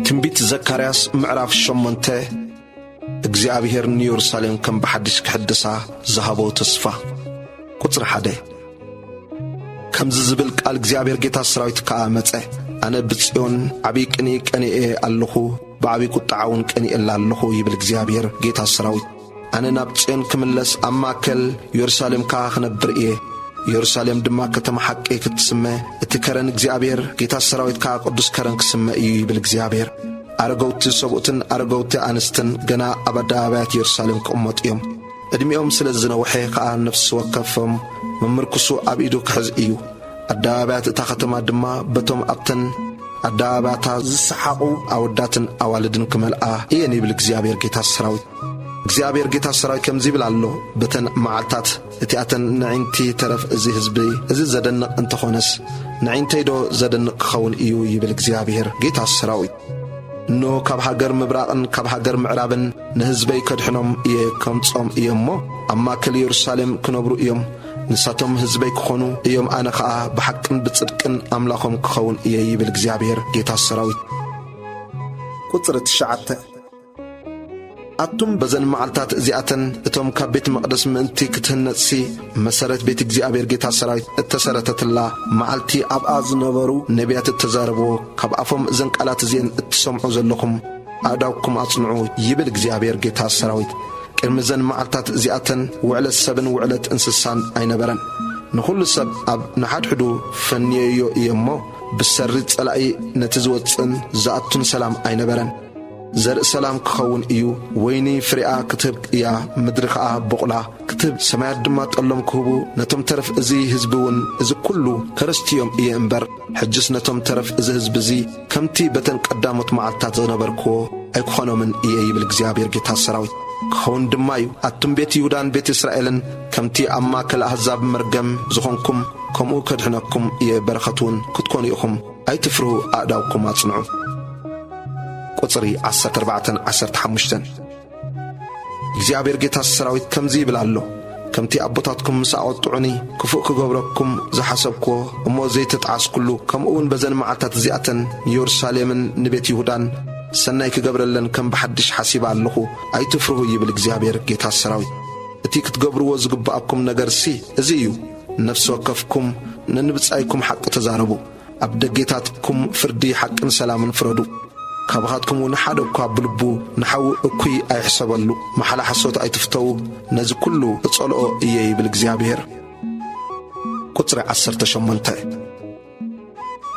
ትንቢት ዘካርያስ ምዕራፍ ሸሞንተ። እግዚኣብሔር ንየሩሳሌም ከም ብሓድሽ ክሕድሳ ዝሃቦ ተስፋ። ቁጽሪ ሓደ። ከምዚ ዝብል ቃል እግዚኣብሔር ጌታ ሰራዊት ከኣ መጸ። ኣነ ብጽዮን ዓብዪ ቅንኢ ቀኒኤ ኣለኹ፣ ብዓብዪ ቁጥዓ እውን ቀኒኤላ ኣለኹ ይብል እግዚኣብሔር ጌታ ሰራዊት። ኣነ ናብ ጽዮን ክምለስ፣ ኣብ ማእከል የሩሳሌም ከኣ ክነብር እየ። የሩሳሌም ድማ ከተማ ሓቂ ክትስመ፣ እቲ ከረን እግዚኣብሔር ጌታ ሰራዊት ከኣ ቅዱስ ከረን ክስመ እዩ ይብል እግዚኣብሔር። ኣረገውቲ ሰብኡትን ኣረገውቲ ኣንስትን ገና ኣብ ኣደባባያት የሩሳሌም ክቕመጡ እዮም። ዕድሚኦም ስለ ዝነውሐ ከኣ ነፍሲ ወከፎም መምርኩሱ ኣብ ኢዱ ክሕዝ እዩ። ኣደባባያት እታ ከተማ ድማ በቶም ኣብተን ኣደባባያታ ዝሰሓቑ ኣወዳትን ኣዋልድን ክመልኣ እየን ይብል እግዚኣብሔር ጌታ ሰራዊት። እግዚኣብሔር ጌታ ሰራዊት ከምዚ ይብል ኣሎ፣ በተን መዓልታት እቲኣተን ንዒንቲ ተረፍ እዚ ህዝቢ እዚ ዘደንቕ እንተኾነስ፣ ንዒንተይዶ ዘደንቕ ክኸውን እዩ ይብል እግዚኣብሔር ጌታ ሰራዊት። እኖ ካብ ሃገር ምብራቕን ካብ ሃገር ምዕራብን ንህዝበይ ከድሕኖም እየ፣ ከምጾም እየ እሞ፣ ኣብ ማእከል የሩሳሌም ክነብሩ እዮም። ንሳቶም ህዝበይ ክኾኑ እዮም፣ ኣነ ኸኣ ብሓቅን ብጽድቅን ኣምላኾም ክኸውን እየ ይብል እግዚኣብሔር ጌታ ሰራዊት። ቁጽሪ ትሽዓተ። ኣቱም በዘን መዓልታት እዚኣተን እቶም ካብ ቤት መቕደስ ምእንቲ ክትህነጽሲ መሰረት ቤት እግዚኣብሔር ጌታ ሰራዊት እተሰረተትላ መዓልቲ ኣብኣ ዝነበሩ ነቢያት እተዛረብዎ፣ ካብ ኣፎም እዘን ቃላት እዚኤን እትሰምዑ ዘለኹም ኣእዳውኩም ኣጽንዑ ይብል እግዚኣብሔር ጌታ ሰራዊት። ቅድሚ እዘን መዓልታት እዚኣተን ውዕለት ሰብን ውዕለት እንስሳን ኣይነበረን። ንኹሉ ሰብ ኣብ ንሓድሕዱ ፈንየዮ እየ እሞ፣ ብሰሪ ጸላኢ ነቲ ዝወጽእን ዝኣቱን ሰላም ኣይነበረን። ዘርኢ ሰላም ክኸውን እዩ፣ ወይኒ ፍሬኣ ክትህብ እያ፣ ምድሪ ኸኣ ቦቕላ ክትህብ፣ ሰማያት ድማ ጠሎም ክህቡ፣ ነቶም ተረፍ እዚ ህዝቢ እውን እዚ ኩሉ ከረስትዮም እየ እምበር፣ ሕጅስ ነቶም ተረፍ እዚ ህዝቢ እዚ ከምቲ በተን ቀዳሞት መዓልታት ዝነበርክዎ ኣይክኾኖምን እየ ይብል እግዚኣብሔር ጌታ ሰራዊት። ክኸውን ድማ እዩ፣ ኣቱም ቤት ይሁዳን ቤት እስራኤልን ከምቲ ኣብ ማእከል ኣህዛብ መርገም ዝኾንኩም ከምኡ ከድሕነኩም እየ፣ በረኸት እውን ክትኮኑ ኢኹም። ኣይትፍርሁ፣ ኣእዳውኩም ኣጽንዑ። ቁጽሪ ዓሰርተ ኣርባዕተን ዓሰርተ ሓሙሽተን። እግዚኣብሔር ጌታ ሰራዊት ከምዚ ይብል ኣሎ፣ ከምቲ ኣቦታትኩም ምስ ኣቖጥዑኒ ክፉእ ክገብረኩም ዝሓሰብክዎ እሞ ዘይተጣዓስኩሉ፣ ከምኡ እውን በዘን መዓልታት እዚኣተን ንየሩሳሌምን ንቤት ይሁዳን ሰናይ ክገብረለን ከም ብሓድሽ ሓሲበ ኣለኹ። ኣይትፍርሁ ይብል እግዚኣብሔር ጌታ ሰራዊት። እቲ ክትገብርዎ ዝግብኣኩም ነገርሲ እዚ እዩ። ነፍሲ ወከፍኩም ነንብጻይኩም ሓቂ ተዛረቡ። ኣብ ደጌታትኩም ፍርዲ ሓቅን ሰላምን ፍረዱ። ካባኻትኩም እውን ሓደ እኳ ብልቡ ንሓዉ እኩይ ኣይሕሰበሉ። ማሕላ ሓሶት ኣይትፍተዉ፣ ነዚ ኩሉ እጸልኦ እየ ይብል እግዚኣብሔር። ቁጽሪ ዓሰርተ ሸሞንተ።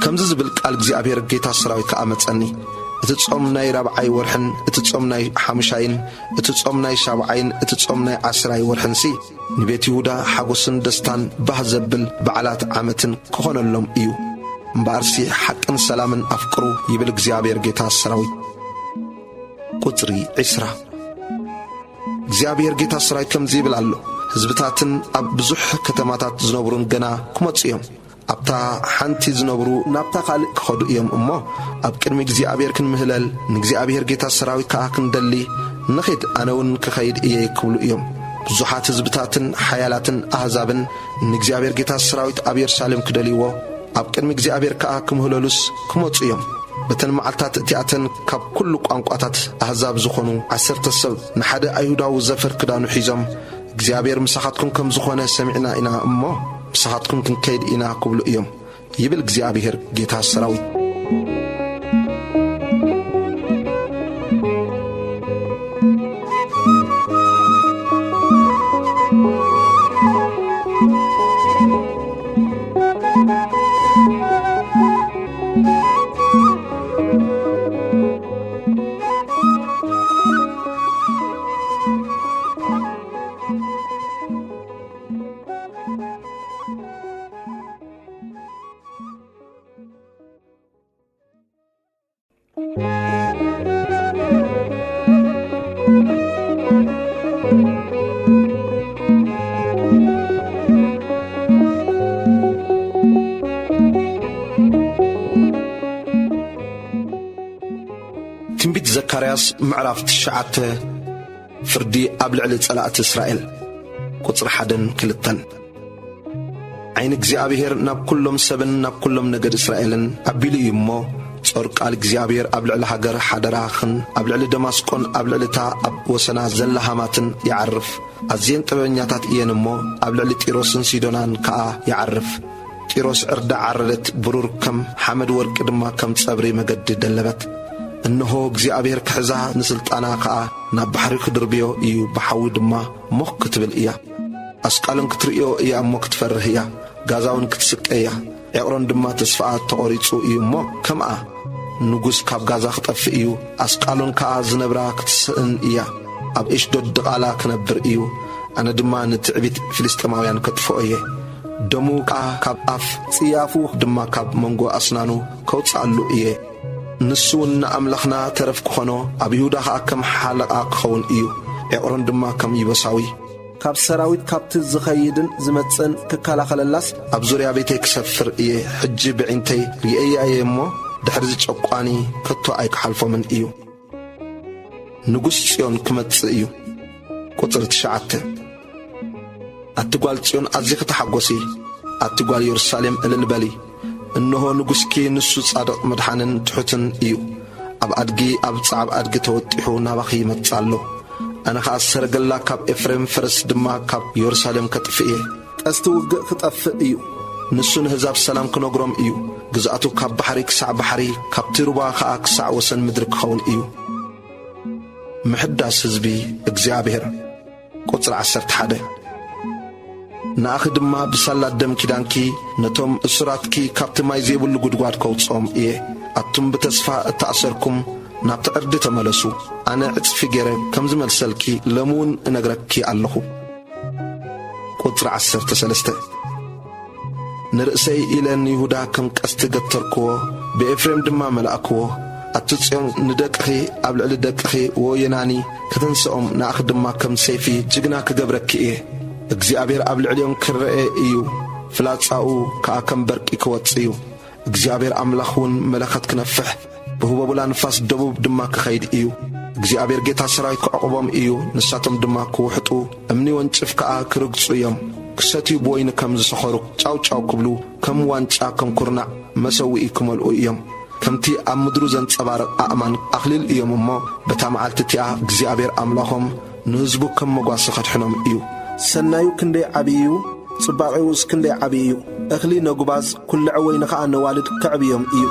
ከምዚ ዝብል ቃል እግዚኣብሔር ጌታ ሰራዊት ከኣ መጸኒ። እቲ ጾም ናይ ራብዓይ ወርሕን እቲ ጾም ናይ ሓሙሻይን እቲ ጾም ናይ ሻብዓይን እቲ ጾም ናይ ዓስራይ ወርሕንሲ ንቤት ይሁዳ ሓጎስን ደስታን ባህ ዘብል በዓላት ዓመትን ክኾነሎም እዩ። እምበኣርሲ ሓቅን ሰላምን ኣፍቅሩ ይብል እግዚኣብሔር ጌታ ሰራዊት። ቁጽሪ ዕስራ። እግዚኣብሔር ጌታ ሰራዊት ከምዚ ይብል ኣሎ፣ ህዝብታትን ኣብ ብዙሕ ከተማታት ዝነብሩን ገና ክመጹ እዮም። ኣብታ ሓንቲ ዝነብሩ ናብታ ካልእ ክኸዱ እዮም እሞ፣ ኣብ ቅድሚ እግዚኣብሔር ክንምህለል፣ ንእግዚኣብሔር ጌታ ሰራዊት ከኣ ክንደሊ ንኺድ፣ ኣነ እውን ክኸይድ እየ ክብሉ እዮም። ብዙሓት ህዝብታትን ሓያላትን ኣህዛብን ንእግዚኣብሔር ጌታ ሰራዊት ኣብ የሩሳሌም ክደልይዎ፣ ኣብ ቅድሚ እግዚኣብሔር ከኣ ክምህለሉስ ክመጹ እዮም። በተን መዓልታት እቲኣተን ካብ ኩሉ ቋንቋታት ኣህዛብ ዝኾኑ ዓሰርተ ሰብ ንሓደ ኣይሁዳዊ ዘፈር ክዳኑ ሒዞም፣ እግዚኣብሔር ምሳኻትኩም ከም ዝኾነ ሰሚዕና ኢና እሞ፣ ምሳኻትኩም ክንከይድ ኢና ክብሉ እዮም፣ ይብል እግዚኣብሔር ጌታ ሰራዊት። ትንቢት ዘካርያስ ምዕራፍ ትሽዓተ። ፍርዲ ኣብ ልዕሊ ጸላእቲ እስራኤል። ቁጽሪ ሓደን ክልተን። ዓይኒ እግዚኣብሔር ናብ ኩሎም ሰብን ናብ ኩሎም ነገድ እስራኤልን ኣቢሉ እዩ እሞ፣ ጾር ቃል እግዚኣብሔር ኣብ ልዕሊ ሃገር ሓደራኽን ኣብ ልዕሊ ደማስቆን ኣብ ልዕሊ እታ ኣብ ወሰና ዘላ ሃማትን ይዓርፍ። ኣዝየን ጥበበኛታት እየን እሞ፣ ኣብ ልዕሊ ጢሮስን ሲዶናን ከኣ ይዓርፍ። ጢሮስ ዕርዲ ዓረደት፣ ብሩር ከም ሓመድ፣ ወርቂ ድማ ከም ጸብሪ መገዲ ደለበት። እንሆ እግዚኣብሔር ክሕዛ፣ ንስልጣና ከኣ ናብ ባሕሪ ክድርብዮ እዩ፣ ብሓዊ ድማ ሞኽ ክትብል እያ። ኣስቃሎን ክትርእዮ እያ እሞ ክትፈርህ እያ፣ ጋዛውን ክትስቀ እያ። ዔቕሮን ድማ ተስፋኣ ተቖሪጹ እዩ እሞ ከምኣ። ንጉስ ካብ ጋዛ ክጠፍእ እዩ፣ ኣስቃሎን ከኣ ዝነብራ ክትስእን እያ። ኣብ ኤሽዶድ ድቓላ ክነብር እዩ፣ ኣነ ድማ ንትዕቢት ፍልስጥኤማውያን ከጥፍኦ እየ። ደሙ ከኣ ካብ ኣፍ፣ ጽያፉ ድማ ካብ መንጎ ኣስናኑ ከውጽኣሉ እየ። ንሱ እውን ንኣምላኽና ተረፍ ክኾኖ፣ ኣብ ይሁዳ ኸኣ ከም ሓለቓ ክኸውን እዩ፣ ዔቕሮን ድማ ከም ይቡሳዊ። ካብ ሰራዊት ካብቲ ዝኸይድን ዝመጽእን ክከላኸለላስ፣ ኣብ ዙርያ ቤተይ ክሰፍር እየ። ሕጂ ብዒንተይ ርእየያ እየ እሞ፣ ድሕርዚ ጨቋኒ ከቶ ኣይክሓልፎምን እዩ። ንጉስ ጽዮን ክመጽእ እዩ። ቁጽሪ ትሽዓተ። ኣቲ ጓል ጽዮን ኣዚኺ ተሓጎሲ፣ ኣቲ ጓል የሩሳሌም እልል በሊ። እንሆ ንጉስኪ ንሱ ጻድቕ መድሓንን ትሑትን እዩ። ኣብ ኣድጊ፣ ኣብ ጻዕብ ኣድጊ ተወጢሑ ናባኺ ይመጽእ ኣሎ። ኣነ ኸኣ ሰረገላ ካብ ኤፍሬም፣ ፈረስ ድማ ካብ የሩሳሌም ከጥፍእ እየ። ቀስቲ ውግእ ክጠፍእ እዩ። ንሱ ንህዛብ ሰላም ክነግሮም እዩ። ግዝኣቱ ካብ ባሕሪ ክሳዕ ባሕሪ፣ ካብቲ ሩባ ኸኣ ክሳዕ ወሰን ምድሪ ክኸውን እዩ። ምሕዳስ ህዝቢ እግዚኣብሔር። ቁጽሪ ዓሰርተ ሓደ። ንኣኺ ድማ ብሳላ ደም ኪዳንኪ ነቶም እሱራትኪ ካብቲ ማይ ዘይብሉ ጉድጓድ ከውጽኦም እየ። ኣቱም ብተስፋ እተኣሰርኩም ናብቲ ዕርዲ ተመለሱ። ኣነ ዕጽፊ ገይረ ከም ዝመልሰልኪ ሎሚ እውን እነግረኪ ኣለኹ። ቁጽሪ ዓሰርተ ሰለስተ። ንርእሰይ ኢለ ንይሁዳ ከም ቀስቲ ገተርክዎ፣ ብኤፍሬም ድማ መላእክዎ። ኣቲ ጽዮን ንደቅኺ ኣብ ልዕሊ ደቅኺ ወየናኒ ከተንስኦም፣ ንኣኺ ድማ ከም ሰይፊ ጅግና ክገብረኪ እየ። እግዚኣብሔር ኣብ ልዕሊኦም ክረኤ እዩ፣ ፍላጻኡ ከኣ ከም በርቂ ክወጽእ እዩ። እግዚኣብሔር ኣምላኽ እውን መለኸት ክነፍሕ፣ ብህቦብላ ንፋስ ደቡብ ድማ ክኸይድ እዩ። እግዚኣብሔር ጌታ ሰራዊት ክዕቕቦም እዩ፣ ንሳቶም ድማ ክውሕጡ፣ እምኒ ወንጭፍ ከኣ ክርግጹ እዮም። ክሰትዩ ብወይኒ ከም ዝሰኸሩ፣ ጫው ጫው ክብሉ፣ ከም ዋንጫ፣ ከም ኩርናዕ መሰውኢ ክመልኡ እዮም። ከምቲ ኣብ ምድሩ ዘንጸባርቕ ኣእማን ኣኽሊል እዮም እሞ፣ በታ መዓልቲ እቲኣ እግዚኣብሔር ኣምላኾም ንህዝቡ ከም መጓሰ ከድሕኖም እዩ። ሰናዩ ክንደይ ዓብዪ እዩ! ጽባቐኡስ ክንደይ ዓብዪ እዩ! እኽሊ ነጉባዝ፣ ኵልዕ ወይኒ ኸኣ ነዋልድ ከዕብዮም እዩ።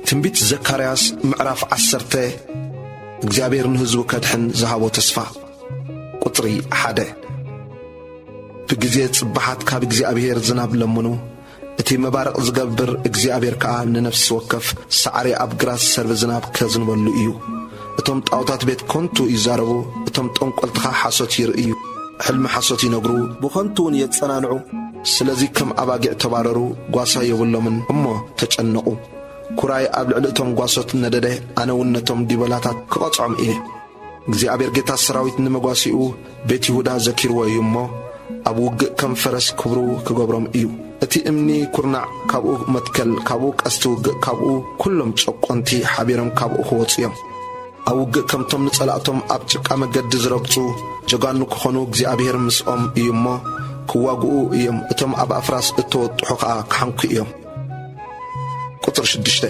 ትንቢት ዘካርያስ ምዕራፍ ዓሰርተ። እግዚኣብሔር ንህዝቡ ከድሕን ዝሃቦ ተስፋ። ቁጽሪ ሓደ። ብግዜ ጽባሓት ካብ እግዚኣብሔር ዝናብ ለምኑ፣ እቲ መባርቕ ዝገብር እግዚኣብሔር ከኣ ንነፍሲ ወከፍ ሳዕሪ ኣብ ግራት ሰርቢ ዝናብ ከዝንበሉ እዩ። እቶም ጣዖታት ቤት ከንቱ ይዛረቡ፣ እቶም ጠንቆልትኻ ሓሶት ይርእዩ፣ ሕልሚ ሓሶት ይነግሩ፣ ብኸንቱ እውን የጸናንዑ። ስለዚ ከም ኣባጊዕ ተባረሩ፣ ጓሳ የብሎምን እሞ ተጨነቑ። ኩራይ ኣብ ልዕሊ እቶም ጓሶት ነደደ፣ ኣነ እውን ነቶም ዲበላታት ክቐጽዖም እየ። እግዚኣብሔር ጌታ ሰራዊት ንመጓሲኡ ቤት ይሁዳ ዘኪርዎ እዩ እሞ፣ ኣብ ውግእ ከም ፈረስ ክብሩ ክገብሮም እዩ። እቲ እምኒ ኵርናዕ ካብኡ መትከል፣ ካብኡ ቀስቲ ውግእ፣ ካብኡ ኵሎም ጨቆንቲ ሓቢሮም ካብኡ ክወጹ እዮም። ኣብ ውግእ ከምቶም ንጸላእቶም ኣብ ጭቃ መገዲ ዝረግጹ ጀጋኑ ክኾኑ እግዚኣብሔር ምስኦም እዩ እሞ፣ ክዋግኡ እዮም። እቶም ኣብ ኣፍራስ እተወጥሑ ኸኣ ክሓንኩ እዮም። ቁጽሪ ሽዱሽተ።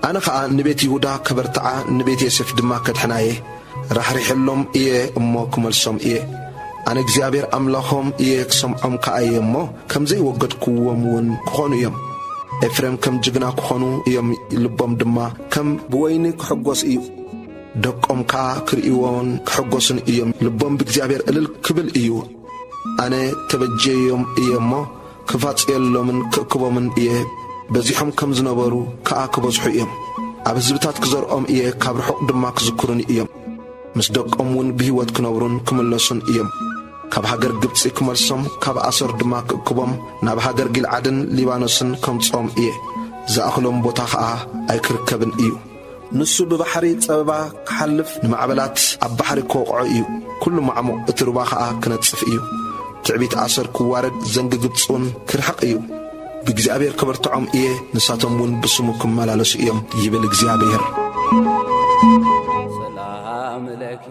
ኣነ ኸኣ ንቤት ይሁዳ ከበርትዓ፣ ንቤት ዮሴፍ ድማ ከድሕና እየ። ራሕሪሐሎም እየ እሞ ክመልሶም እየ። ኣነ እግዚኣብሔር ኣምላኾም እየ፣ ክሰምዖም ከኣ እየ እሞ፣ ከም ዘይወገድክዎም እውን ክኾኑ እዮም። ኤፍሬም ከም ጅግና ክኾኑ እዮም፣ ልቦም ድማ ከም ብወይኒ ክሕጎስ እዩ። ደቆም ከኣ ክርእይዎን ክሕጎሱን እዮም። ልቦም ብእግዚኣብሔር እልል ክብል እዩ። ኣነ ተበጀዮም እየ እሞ፣ ክፋጽየሎምን ክእክቦምን እየ። በዚሖም ከም ዝነበሩ ከኣ ክበዝሑ እዮም። ኣብ ህዝብታት ክዘርኦም እየ፣ ካብ ርሑቕ ድማ ክዝክሩኒ እዮም። ምስ ደቆም እውን ብህይወት ክነብሩን ክምለሱን እዮም። ካብ ሃገር ግብጺ ክመልሶም፣ ካብ ኣሶር ድማ ክእክቦም፣ ናብ ሃገር ጊልዓድን ሊባኖስን ከምጽኦም እየ። ዝኣኽሎም ቦታ ኸኣ ኣይክርከብን እዩ። ንሱ ብባሕሪ ጸበባ ክሓልፍ፣ ንማዕበላት ኣብ ባሕሪ ክወቕዖ እዩ። ኩሉ ማዕሙቕ እቲ ሩባ ኸኣ ክነጽፍ እዩ። ትዕቢት ኣሰር ክዋረድ፣ ዘንጊ ግብጺ እውን ክርሕቕ እዩ። ብእግዚኣብሔር ከበርትዖም እየ፣ ንሳቶም እውን ብስሙ ክመላለሱ እዮም፣ ይብል እግዚኣብሔር። ሰላም ለኪ።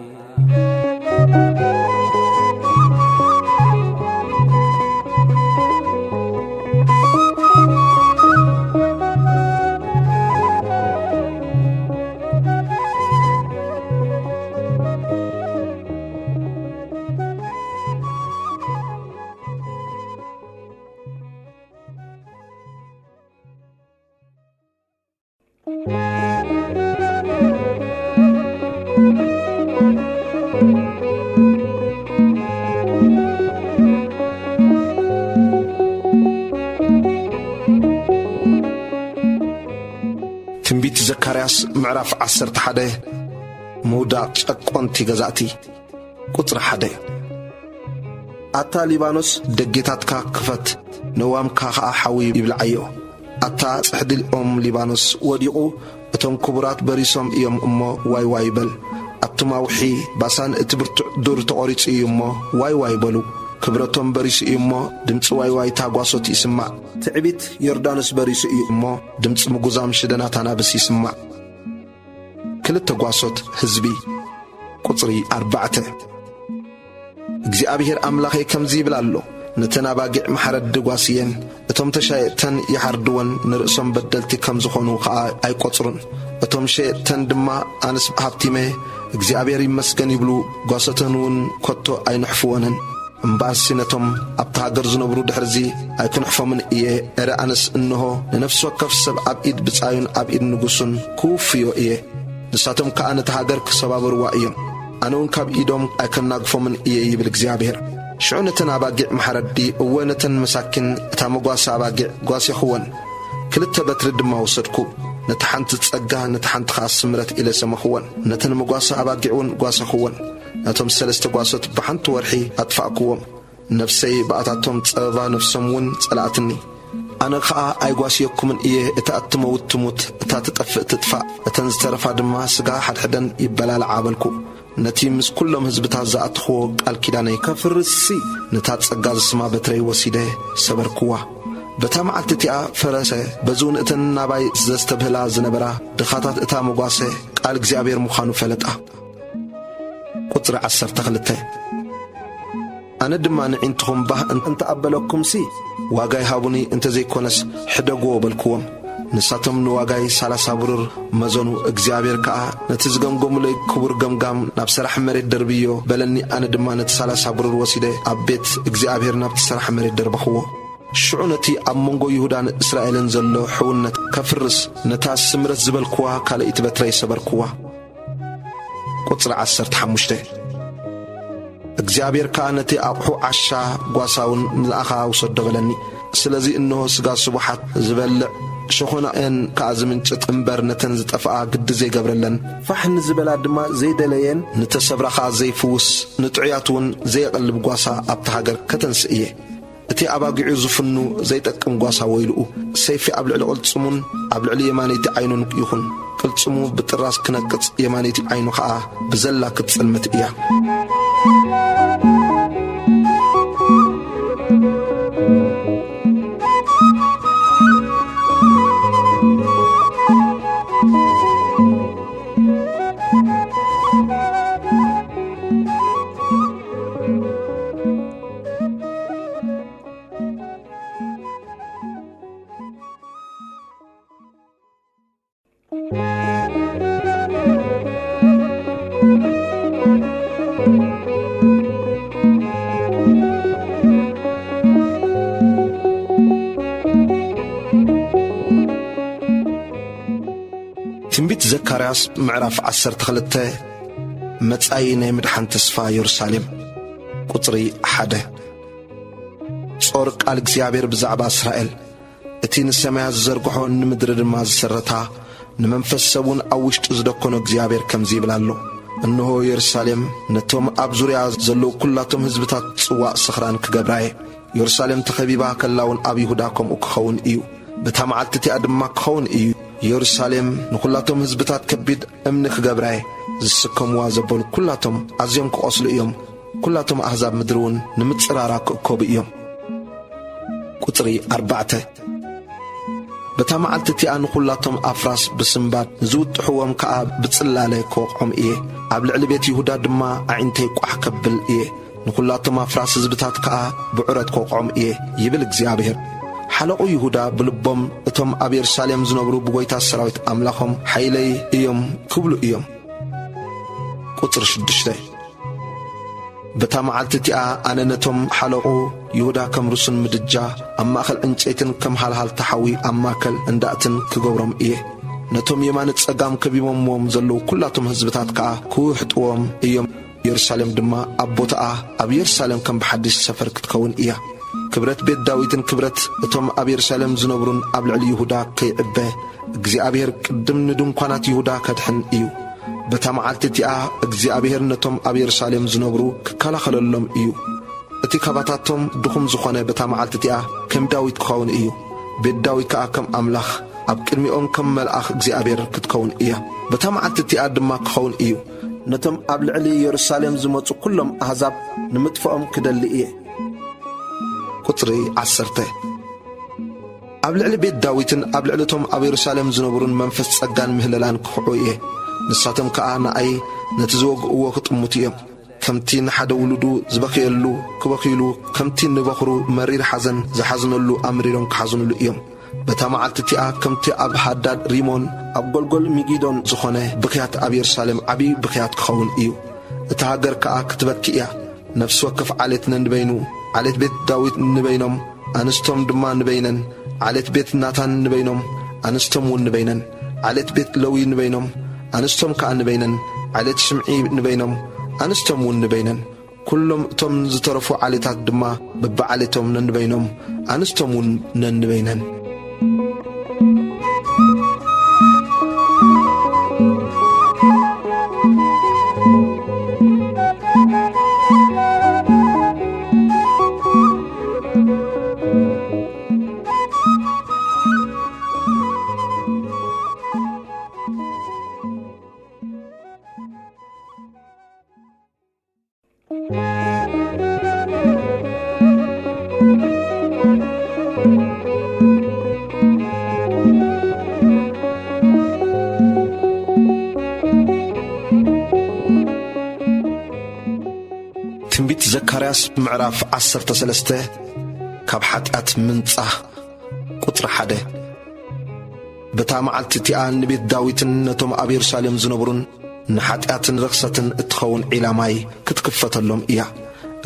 ትንቢት ዘካርያስ ምዕራፍ ዓሰርተ ሓደ። ምውዳቕ ጨቆንቲ ገዛእቲ። ቁጽሪ ሓደ። ኣታ ሊባኖስ፣ ደጌታትካ ክፈት፣ ነዋምካ ኸኣ ሓዊ ይብልዓዮ። ኣታ ጽሕዲ ኦም ሊባኖስ ወዲቑ፣ እቶም ክቡራት በሪሶም እዮም እሞ ዋይ ዋይ በል። ኣቱም ኣውሒ ባሳን፣ እቲ ብርቱዕ ዱር ተቖሪጹ እዩ እሞ ዋይ ዋይ በሉ። ክብረቶም በሪሱ እዩ እሞ ድምጺ ዋይ ዋይታ ጓሶት ይስማዕ። ትዕቢት ዮርዳኖስ በሪሱ እዩ እሞ ድምጺ ምጉዛም ሽደናት ኣናብስ ይስማዕ። ክልተ ጓሶት ህዝቢ። ቁጽሪ ኣርባዕተ። እግዚኣብሔር ኣምላኸይ ከምዚ ይብል ኣሎ፣ ነተን ኣባጊዕ ማሕረዲ ጓስየን፣ እቶም ተሻየጥተን ይሓርድወን፣ ንርእሶም በደልቲ ከም ዝኾኑ ኸኣ ኣይቈጽሩን። እቶም ሸየጥተን ድማ ኣነስ ሃብቲመ፣ እግዚኣብሔር ይመስገን ይብሉ፣ ጓሶተን እውን ከቶ ኣይንሕፍወንን። እምበኣርሲ ነቶም ኣብታ ሃገር ዝነብሩ ድሕርዚ ኣይክንሕፎምን እየ። እረ ኣነስ እንሆ ንነፍሲ ወከፍ ሰብ ኣብ ኢድ ብጻዩን ኣብ ኢድ ንጉሱን ክውፍዮ እየ። ንሳቶም ከኣ ነታ ሃገር ክሰባብርዋ እዮም። ኣነ እውን ካብ ኢዶም ኣይከናግፎምን እየ ይብል እግዚኣብሔር። ሽዑ ነተን ኣባጊዕ ማሕረዲ፣ እወ ነተን መሳኪን እታ መጓሰ ኣባጊዕ ጓሴኽወን። ክልተ በትሪ ድማ ወሰድኩ። ነታ ሓንቲ ጸጋ፣ ነታ ሓንቲ ኸኣ ስምረት ኢለ ሰመኽወን። ነተን መጓሰ ኣባጊዕ እውን ጓሰኽወን። ነቶም ሰለስተ ጓሶት ብሓንቲ ወርሒ ኣጥፋእክዎም። ነፍሰይ ብኣታቶም ጸበባ፣ ነፍሶም እውን ጸላእትኒ። ኣነ ኸኣ ኣይጓስየኩምን እየ፣ እታ እትመውት ትሙት፣ እታ ትጠፍእ ትጥፋእ፣ እተን ዝተረፋ ድማ ስጋ ሓድሕደን ይበላልዓ በልኩ። ነቲ ምስ ኩሎም ህዝብታት ዝኣተኽዎ ቃል ኪዳነይ ከፍርስሲ፣ ነታ ጸጋ ዝስማ በትረይ ወሲደ ሰበርክዋ። በታ መዓልቲ እቲኣ ፈረሰ፣ በዚ እውን እተን ናባይ ዘስተብህላ ዝነበራ ድኻታት እታ መጓሰ ቃል እግዚኣብሔር ምዃኑ ፈለጣ። ቁጽሪ ዓሰርተ ክልተ። ኣነ ድማ ንዒንትኹም ባህ እን-፣ እንተ ኣበለኩምሲ፣ ዋጋይ ሃቡኒ፣ እንተ ዘይኮነስ ሕደግዎ በልክዎም። ንሳቶም ንዋጋይ ሰላሳ ብሩር መዘኑ፣ እግዚኣብሔር ከኣ፣ ነቲ ዝገምገሙለይ ክቡር ገምጋም ናብ ሰራሕ መሬት ደርብዮ በለኒ። ኣነ ድማ ነቲ ሰላሳ ብሩር ወሲደ ኣብ ቤት እግዚኣብሔር ናብቲ ሰራሕ መሬት ደርበኽዎ። ሽዑ ነቲ ኣብ መንጎ ይሁዳን እስራኤልን ዘሎ ሕውነት ከፍርስ፣ ነታ ስምረት ዝበልክዋ ካልኣይቲ በትረይ ሰበርክዋ። ቁጽሪ ዓሰርተ ሓሙሽተ። እግዚኣብሔር ከኣ ነቲ ኣቕሑ ዓሻ ጓሳውን ንኣኻ ውሰዶ በለኒ። ስለዚ እንሆ ስጋ ስቡሓት ዝበልዕ ሸኾናኤን ከኣ ዝምንጭጥ እምበር ነተን ዝጠፍኣ ግዲ ዘይገብረለን፣ ፋሕ ንዝበላ ድማ ዘይደለየን፣ ንተሰብራ ከኣ ዘይፍውስ ንጥዑያት እውን ዘየቐልብ ጓሳ ኣብታ ሃገር ከተንስእ እየ። እቲ ኣባጊዑ ዝፍኑ ዘይጠቅም ጓሳ ወይልኡ። ሰይፊ ኣብ ልዕሊ ቅልጽሙን ኣብ ልዕሊ የማነይቲ ዓይኑን ይኹን። ቅልጽሙ ብጥራስ ክነቅጽ፣ የማነይቲ ዓይኑ ኸኣ ብዘላ ክትጽልምት እያ። ትንቢት ዘካርያስ ምዕራፍ ዓሰርተ ክልተ። መጻኢ ናይ ምድሓን ተስፋ የሩሳሌም። ቁጽሪ ሓደ። ጾር ቃል እግዚኣብሔር ብዛዕባ እስራኤል። እቲ ንሰማያት ዝዘርግሖ፣ ንምድሪ ድማ ዝሰረታ፣ ንመንፈስ ሰብ እውን ኣብ ውሽጡ ዝደኮኖ እግዚኣብሔር ከምዚ ይብል ኣሎ። እንሆ የሩሳሌም ነቶም ኣብ ዙርያ ዘለዉ ኩላቶም ህዝብታት ጽዋእ ስኽራን ክገብራ እየ። የሩሳሌም ተኸቢባ ከላ እውን ኣብ ይሁዳ ከምኡ ክኸውን እዩ። በታ መዓልቲ እቲኣ ድማ ክኸውን እዩ፣ ኢየሩሳሌም ንኹላቶም ህዝብታት ከቢድ እምኒ ክገብራ እየ፣ ዝስከምዋ ዘበሉ ኩላቶም ኣዝዮም ክቖስሉ እዮም፣ ኩላቶም ኣህዛብ ምድሪ እውን ንምጽራራ ክእከቡ እዮም። ቁጽሪ ኣርባዕተ። በታ መዓልቲ እቲኣ ንኹላቶም ኣፍራስ ብስንባድ፣ ንዝውጥሕዎም ከኣ ብጽላለ ክወቕዖም እየ። ኣብ ልዕሊ ቤት ይሁዳ ድማ ኣዒንተይ ቋሕ ከብል እየ። ንኹላቶም ኣፍራስ ህዝብታት ከኣ ብዑረት ክወቕዖም እየ፣ ይብል እግዚኣብሔር። ሓለቑ ይሁዳ ብልቦም፣ እቶም ኣብ የሩሳሌም ዝነብሩ ብጐይታ ሰራዊት ኣምላኾም ሓይለይ እዮም ክብሉ እዮም። ቁጽሪ ሽዱሽተ። በታ መዓልቲ እቲኣ ኣነ ነቶም ሓለቑ ይሁዳ ከም ርሱን ምድጃ ኣብ ማእከል ዕንጨይትን ከም ሃልሃልታ ሓዊ ኣብ ማእከል እንዳእትን ክገብሮም እየ። ነቶም የማን ጸጋም ከቢቦምዎም ዘለዉ ኩላቶም ህዝብታት ከኣ ክውሕጥዎም እዮም። የሩሳሌም ድማ ኣብ ቦታኣ ኣብ የሩሳሌም ከም ብሓድሽ ሰፈር ክትከውን እያ። ክብረት ቤት ዳዊትን ክብረት እቶም ኣብ የሩሳሌም ዝነብሩን ኣብ ልዕሊ ይሁዳ ከይዕበ፣ እግዚኣብሔር ቅድም ንድንኳናት ይሁዳ ከድሕን እዩ። በታ መዓልቲ እቲኣ እግዚኣብሔር ነቶም ኣብ የሩሳሌም ዝነብሩ ክከላኸለሎም እዩ። እቲ ካባታቶም ድኹም ዝኾነ በታ መዓልቲ እቲኣ ከም ዳዊት ክኸውን እዩ። ቤት ዳዊት ከኣ ከም ኣምላኽ፣ ኣብ ቅድሚኦም ከም መልኣኽ እግዚኣብሔር ክትከውን እያ። በታ መዓልቲ እቲኣ ድማ ክኸውን እዩ፣ ነቶም ኣብ ልዕሊ የሩሳሌም ዝመጹ ኩሎም ኣህዛብ ንምጥፍኦም ክደሊ እየ። ቁጽሪ ዓሰርተ። ኣብ ልዕሊ ቤት ዳዊትን ኣብ ልዕሊ እቶም ኣብ የሩሳሌም ዝነብሩን መንፈስ ጸጋን ምህለላን ክኽዑ እየ። ንሳቶም ከኣ ንኣይ ነቲ ዝወግእዎ ክጥምቱ እዮም። ከምቲ ንሓደ ውሉዱ ዝበኽየሉ ክበኽዩሉ፣ ከምቲ ንበኹሩ መሪር ሓዘን ዝሓዝነሉ ኣምሪሮም ክሓዝኑሉ እዮም። በታ መዓልቲ እቲኣ ከምቲ ኣብ ሃዳድ ሪሞን ኣብ ጎልጎል ሚጊዶን ዝኾነ ብኽያት ኣብ የሩሳሌም ዓብዪ ብኽያት ክኸውን እዩ። እታ ሃገር ከኣ ክትበኪ እያ። ነፍሲ ወከፍ ዓሌት ነንበይኑ፣ ዓሌት ቤት ዳዊት ንበይኖም፣ ኣንስቶም ድማ ንበይነን፣ ዓሌት ቤት ናታን ንበይኖም፣ ኣንስቶም እውን ንበይነን፣ ዓሌት ቤት ለዊ ንበይኖም፣ ኣንስቶም ከኣ ንበይነን፣ ዓሌት ሽምዒ ንበይኖም፣ ኣንስቶም እውን ንበይነን። ኩሎም እቶም ዝተረፉ ዓሌታት ድማ በብዓሌቶም ነንበይኖም፣ ኣንስቶም እውን ነንበይነን። ትንቢት ዘካርያስ ምዕራፍ ዓሰርተ ሰለስተ። ካብ ሓጢኣት ምንጻህ። ቁጽሪ ሓደ። በታ መዓልቲ እቲኣ ንቤት ዳዊትን ነቶም ኣብ የሩሳሌም ዝነብሩን ንሓጢኣትን ርኽሰትን እትኸውን ዒላ ማይ ክትክፈተሎም እያ።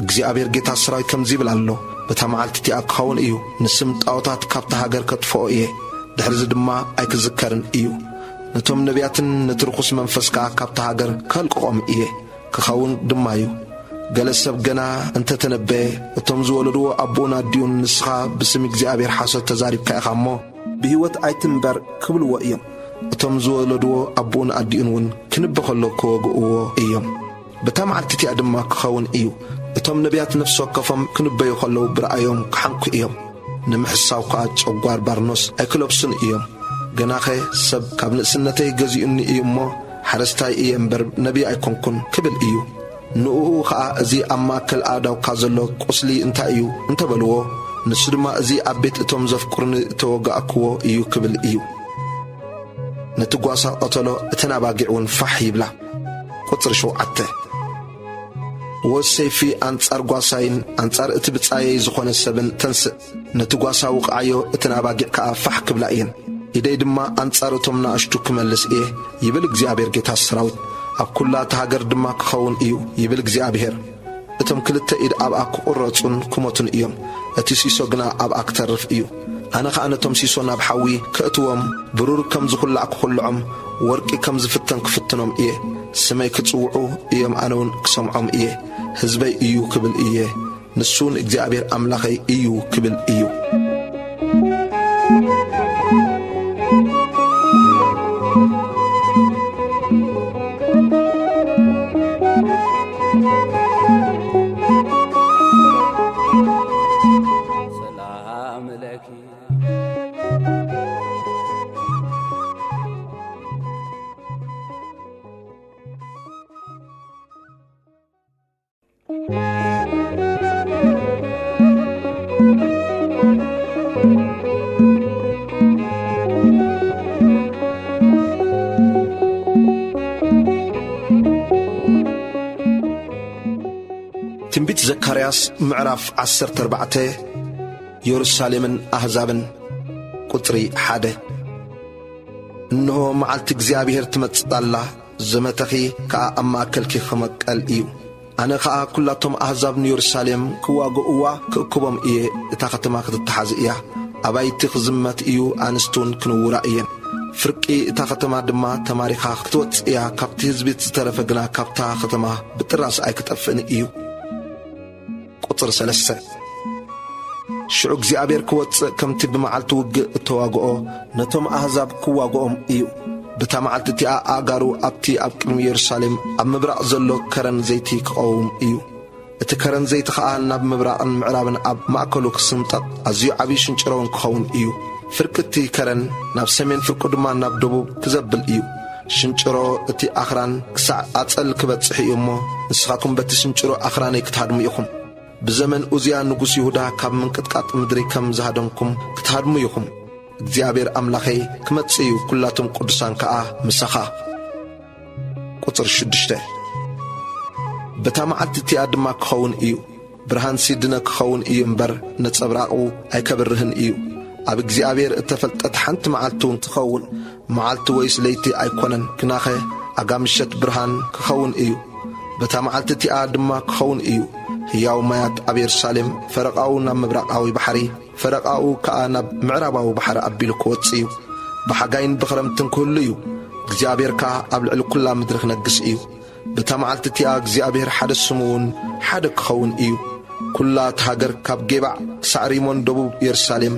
እግዚኣብሔር ጌታ ሰራዊት ከምዚ ይብል ኣሎ፣ በታ መዓልቲ እቲኣ ክኸውን እዩ፣ ንስም ጣዖታት ካብታ ሃገር ከጥፍኦ እየ፣ ድሕርዚ ድማ ኣይክዝከርን እዩ። ነቶም ነቢያትን ነቲ ርኹስ መንፈስ ከኣ ካብታ ሃገር ከልቅቖም እየ። ክኸውን ድማ እዩ። ገለ ሰብ ገና እንተ ተነበየ፣ እቶም ዝወለድዎ ኣቦኡን ኣዲኡን፣ "ንስኻ ብስም እግዚኣብሔር ሓሶት ተዛሪብካ ኢኻ እሞ፣ ብህይወት ኣይትንበር" ክብልዎ እዮም። እቶም ዝወለድዎ ኣቦኡን ኣዲኡን እውን ክንበ ከሎ ክወግእዎ እዮም። በታ መዓልቲ እቲኣ ድማ ክኸውን እዩ፣ እቶም ነቢያት ነፍሲ ወከፎም ክንበዩ ከለዉ ብረኣዮም ክሓንኩ እዮም። ንምሕሳው ከኣ ጨጓር ባርኖስ ኣይክለብሱን እዮም። ገናኸ ሰብ ካብ ንእስነተይ ገዚኡኒ እዩ እሞ፣ ሓረስታይ እየ እምበር ነቢይ ኣይኮንኩን ክብል እዩ። ንእኡ ኸኣ፣ "እዚ ኣብ ማእከል ኣእዳውካ ዘሎ ቁስሊ እንታይ እዩ?" እንተበልዎ፣ ንሱ ድማ፣ "እዚ ኣብ ቤት እቶም ዘፍቅሩኒ እተወጋእክዎ እዩ" ክብል እዩ። ነቲ ጓሳ ቀተሎ፣ እተን ኣባጊዕ እውን ፋሕ ይብላ። ቁጽሪ ሸውዓተ። ወ ሰይፊ ኣንጻር ጓሳይን ኣንጻር እቲ ብጻየይ ዝኾነ ሰብን ተንስእ። ነቲ ጓሳ ውቕዓዮ፣ እተን ኣባጊዕ ከኣ ፋሕ ክብላ እየን። ኢደይ ድማ ኣንጻር እቶም ናእሽቱ ክመልስ እየ፣ ይብል እግዚኣብሔር ጌታ ሰራዊት። ኣብ ኩላ እታ ሃገር ድማ ክኸውን እዩ፣ ይብል እግዚኣብሔር። እቶም ክልተ ኢድ ኣብኣ ክቑረጹን ክሞቱን እዮም፣ እቲ ሲሶ ግና ኣብኣ ክተርፍ እዩ። ኣነ ኸኣ ነቶም ሲሶ ናብ ሓዊ ከእትዎም፣ ብሩር ከም ዝኹላዕ ክኹልዖም፣ ወርቂ ከም ዝፍተን ክፍትኖም እየ። ስመይ ክጽውዑ እዮም፣ ኣነ እውን ክሰምዖም እየ። ህዝበይ እዩ ክብል እየ። ንሱ ንእግዚኣብሔር ኣምላኸይ እዩ ክብል እዩ። ሰላም ለኪ። ትንቢት ዘካርያስ ምዕራፍ ዓሰርተ ኣርባዕተ። የሩሳሌምን ኣህዛብን። ቁጽሪ ሓደ። እንሆ፣ መዓልቲ እግዚኣብሔር ትመጽእ ኣላ፣ ዘመተኺ ከኣ ኣብ ማእከልኪ ክመቀል እዩ። ኣነ ኸኣ ኲላቶም ኣህዛብ ንየሩሳሌም ክዋግእዋ ክእክቦም እየ። እታ ኸተማ ክትተሓዝ እያ፣ ኣባይቲ ክዝመት እዩ፣ ኣንስቲ እውን ክንውራ እየን። ፍርቂ እታ ኸተማ ድማ ተማሪኻ ክትወጽእ እያ፣ ካብቲ ህዝቢ ዝተረፈ ግና ካብታ ኸተማ ብጥራስ ኣይክጠፍእን እዩ። ቁጽሪ ሰለስተ። ሽዑ እግዚኣብሔር ክወጽእ፣ ከምቲ ብመዓልቲ ውግእ እተዋግኦ፣ ነቶም ኣህዛብ ክዋግኦም እዩ። በታ መዓልቲ እቲኣ ኣእጋሩ ኣብቲ ኣብ ቅድሚ የሩሳሌም ኣብ ምብራቕ ዘሎ ከረን ዘይቲ ክቐውም እዩ። እቲ ከረን ዘይቲ ኸኣ ናብ ምብራቕን ምዕራብን ኣብ ማእከሉ ክስንጠቕ፣ ኣዝዩ ዓብዪ ሽንጭሮ እውን ክኸውን እዩ። ፍርቂ እቲ ከረን ናብ ሰሜን፣ ፍርቁ ድማ ናብ ደቡብ ክዘብል እዩ። ሽንጭሮ እቲ ኣኽራን ክሳዕ ኣጸል ክበጽሕ እዩ እሞ፣ ንስኻትኩም በቲ ሽንጭሮ ኣኽራነይ ክትሃድሙ ኢኹም። ብዘመን ኡዝያ ንጉስ ይሁዳ ካብ ምንቅጥቃጥ ምድሪ ከም ዝሃደምኩም ክትሃድሙ ኢኹም። እግዚኣብሔር ኣምላኸይ ክመጽእ እዩ፣ ኲላቶም ቅዱሳን ከኣ ምሳኻ። ቁጽሪ ሽዱሽተ። በታ መዓልቲ እቲኣ ድማ ክኸውን እዩ፣ ብርሃንሲ ድነ ክኸውን እዩ እምበር፣ ነጸብራቑ ኣይከብርህን እዩ። ኣብ እግዚኣብሔር እተፈልጠት ሓንቲ መዓልቲ እውን ትኸውን፣ መዓልቲ ወይስ ለይቲ ኣይኮነን፣ ግናኸ ኣጋ ምሸት ብርሃን ክኸውን እዩ። በታ መዓልቲ እቲኣ ድማ ክኸውን እዩ፣ ህያው ማያት ኣብ የሩሳሌም፣ ፈረቓኡ ናብ ምብራቓዊ ባሕሪ፣ ፈረቓኡ ከኣ ናብ ምዕራባዊ ባሕሪ ኣቢሉ ክወጽእ እዩ። ብሓጋይን ብኽረምትን ክህሉ እዩ፣ እግዚኣብሔር ከኣ ኣብ ልዕሊ ኵላ ምድሪ ክነግስ እዩ። በታ መዓልቲ እቲኣ እግዚኣብሔር ሓደ፣ ስሙ እውን ሓደ ክኸውን እዩ። ኵላ እታ ሃገር ካብ ጌባዕ ክሳዕ ሪሞን፣ ደቡብ የሩሳሌም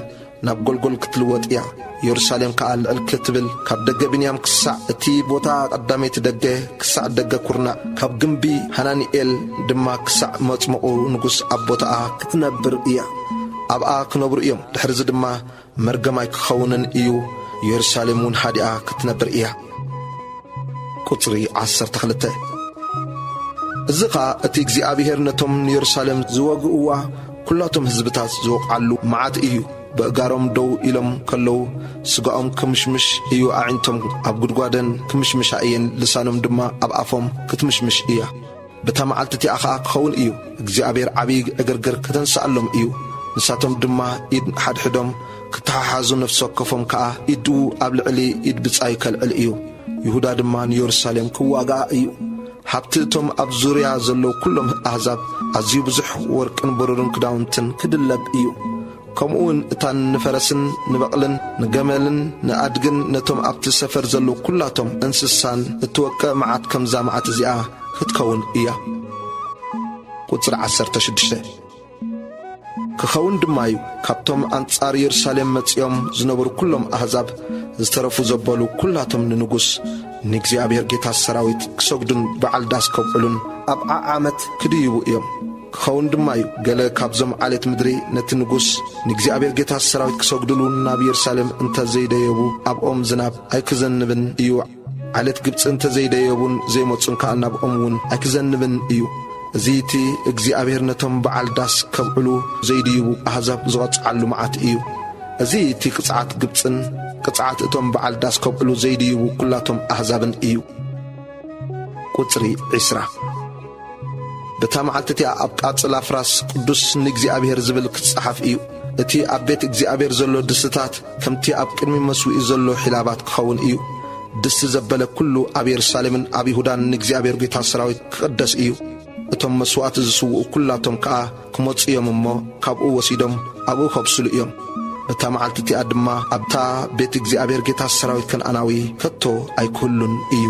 ናብ ጐልጐል ክትልወጥ እያ። የሩሳሌም ከኣ ልዕል ክትብል፣ ካብ ደገ ብንያም ክሳዕ እቲ ቦታ ቀዳመይቲ ደገ፣ ክሳዕ ደገ ኵርናዕ፣ ካብ ግምቢ ሃናንኤል ድማ ክሳዕ መጽምቑ ንጉስ ኣብ ቦታኣ ክትነብር እያ። ኣብኣ ክነብሩ እዮም። ድሕርዚ ድማ መርገም ኣይክኸውንን እዩ፣ የሩሳሌም እውን ሃዲኣ ክትነብር እያ። ቁጽሪ ዓሰርተ ክልተ። እዚ ኸኣ እቲ እግዚኣብሔር ነቶም ንየሩሳሌም ዝወግእዋ ኲላቶም ህዝብታት ዝወቕዓሉ መዓት እዩ። በእጋሮም ደው ኢሎም ከለዉ ስጋኦም ክምሽምሽ እዩ፣ ኣዒንቶም ኣብ ጉድጓደን ክምሽምሻ እየን፣ ልሳኖም ድማ ኣብ ኣፎም ክትምሽምሽ እያ። በታ መዓልቲ እቲኣ ኸኣ ክኸውን እዩ፣ እግዚኣብሔር ዓብዪ ዕግርግር ከተንስኣሎም እዩ። ንሳቶም ድማ ኢድ ሓድሕዶም ክተሓሓዙ፣ ነፍሲ ወከፎም ከኣ ኢዱ ኣብ ልዕሊ ኢድ ብጻዩ ከልዕል እዩ። ይሁዳ ድማ ንየሩሳሌም ክዋግኣ እዩ። ሃብቲ እቶም ኣብ ዙርያ ዘለዉ ኵሎም ኣህዛብ ኣዝዩ ብዙሕ ወርቅን ብሩርን ክዳውንትን ክድለብ እዩ። ከምኡ እውን እታ ንፈረስን ንበቕልን ንገመልን ንኣድግን ነቶም ኣብቲ ሰፈር ዘለዉ ኵላቶም እንስሳን እትወቅዕ መዓት ከምዛ መዓት እዚኣ ክትከውን እያ። ቁጽሪ ዓሰርተ ሽዱሽተ። ክኸውን ድማ እዩ፣ ካብቶም ኣንጻር የሩሳሌም መጺኦም ዝነበሩ ኵሎም ኣህዛብ ዝተረፉ ዘበሉ ኵላቶም ንንጉስ ንእግዚኣብሔር ጌታ ሰራዊት ክሰግዱን በዓል ዳስ ከብዕሉን ኣብ ዓዓመት ክድይቡ እዮም። ክኸውን ድማ እዩ፣ ገለ ካብዞም ዓሌት ምድሪ ነቲ ንጉስ ንእግዚኣብሔር ጌታ ሰራዊት ክሰግዱሉ ናብ የሩሳሌም እንተ ዘይደየቡ፣ ኣብኦም ዝናብ ኣይክዘንብን እዩ። ዓሌት ግብጺ እንተ ዘይደየቡን ዘይመጹን ከኣ ናብኦም እውን ኣይክዘንብን እዩ። እዚ እቲ እግዚኣብሔር ነቶም በዓል ዳስ ከብዕሉ ዘይድይቡ ኣህዛብ ዝቐጽዓሉ መዓት እዩ። እዚ እቲ ቅጽዓት ግብጽን ቅጽዓት እቶም በዓል ዳስ ከብዕሉ ዘይድይቡ ኵላቶም ኣህዛብን እዩ። ቁጽሪ ዒስራ። በታ መዓልቲ እቲኣ ኣብ ቃጽል ኣፍራስ ቅዱስ ንእግዚኣብሔር ዝብል ክጸሓፍ እዩ። እቲ ኣብ ቤት እግዚኣብሔር ዘሎ ድስትታት ከምቲ ኣብ ቅድሚ መስውኢ ዘሎ ሒላባት ክኸውን እዩ። ድስቲ ዘበለ ኩሉ ኣብ የሩሳሌምን ኣብ ይሁዳን ንእግዚኣብሔር ጌታ ሰራዊት ክቕደስ እዩ። እቶም መስዋእቲ ዝስውኡ ኩላቶም ከኣ ክመጹ እዮም እሞ፣ ካብኡ ወሲዶም ኣብኡ ከብስሉ እዮም። በታ መዓልቲ እቲኣ ድማ ኣብታ ቤት እግዚኣብሔር ጌታ ሰራዊት ከነኣናዊ ከቶ ኣይክህሉን እዩ።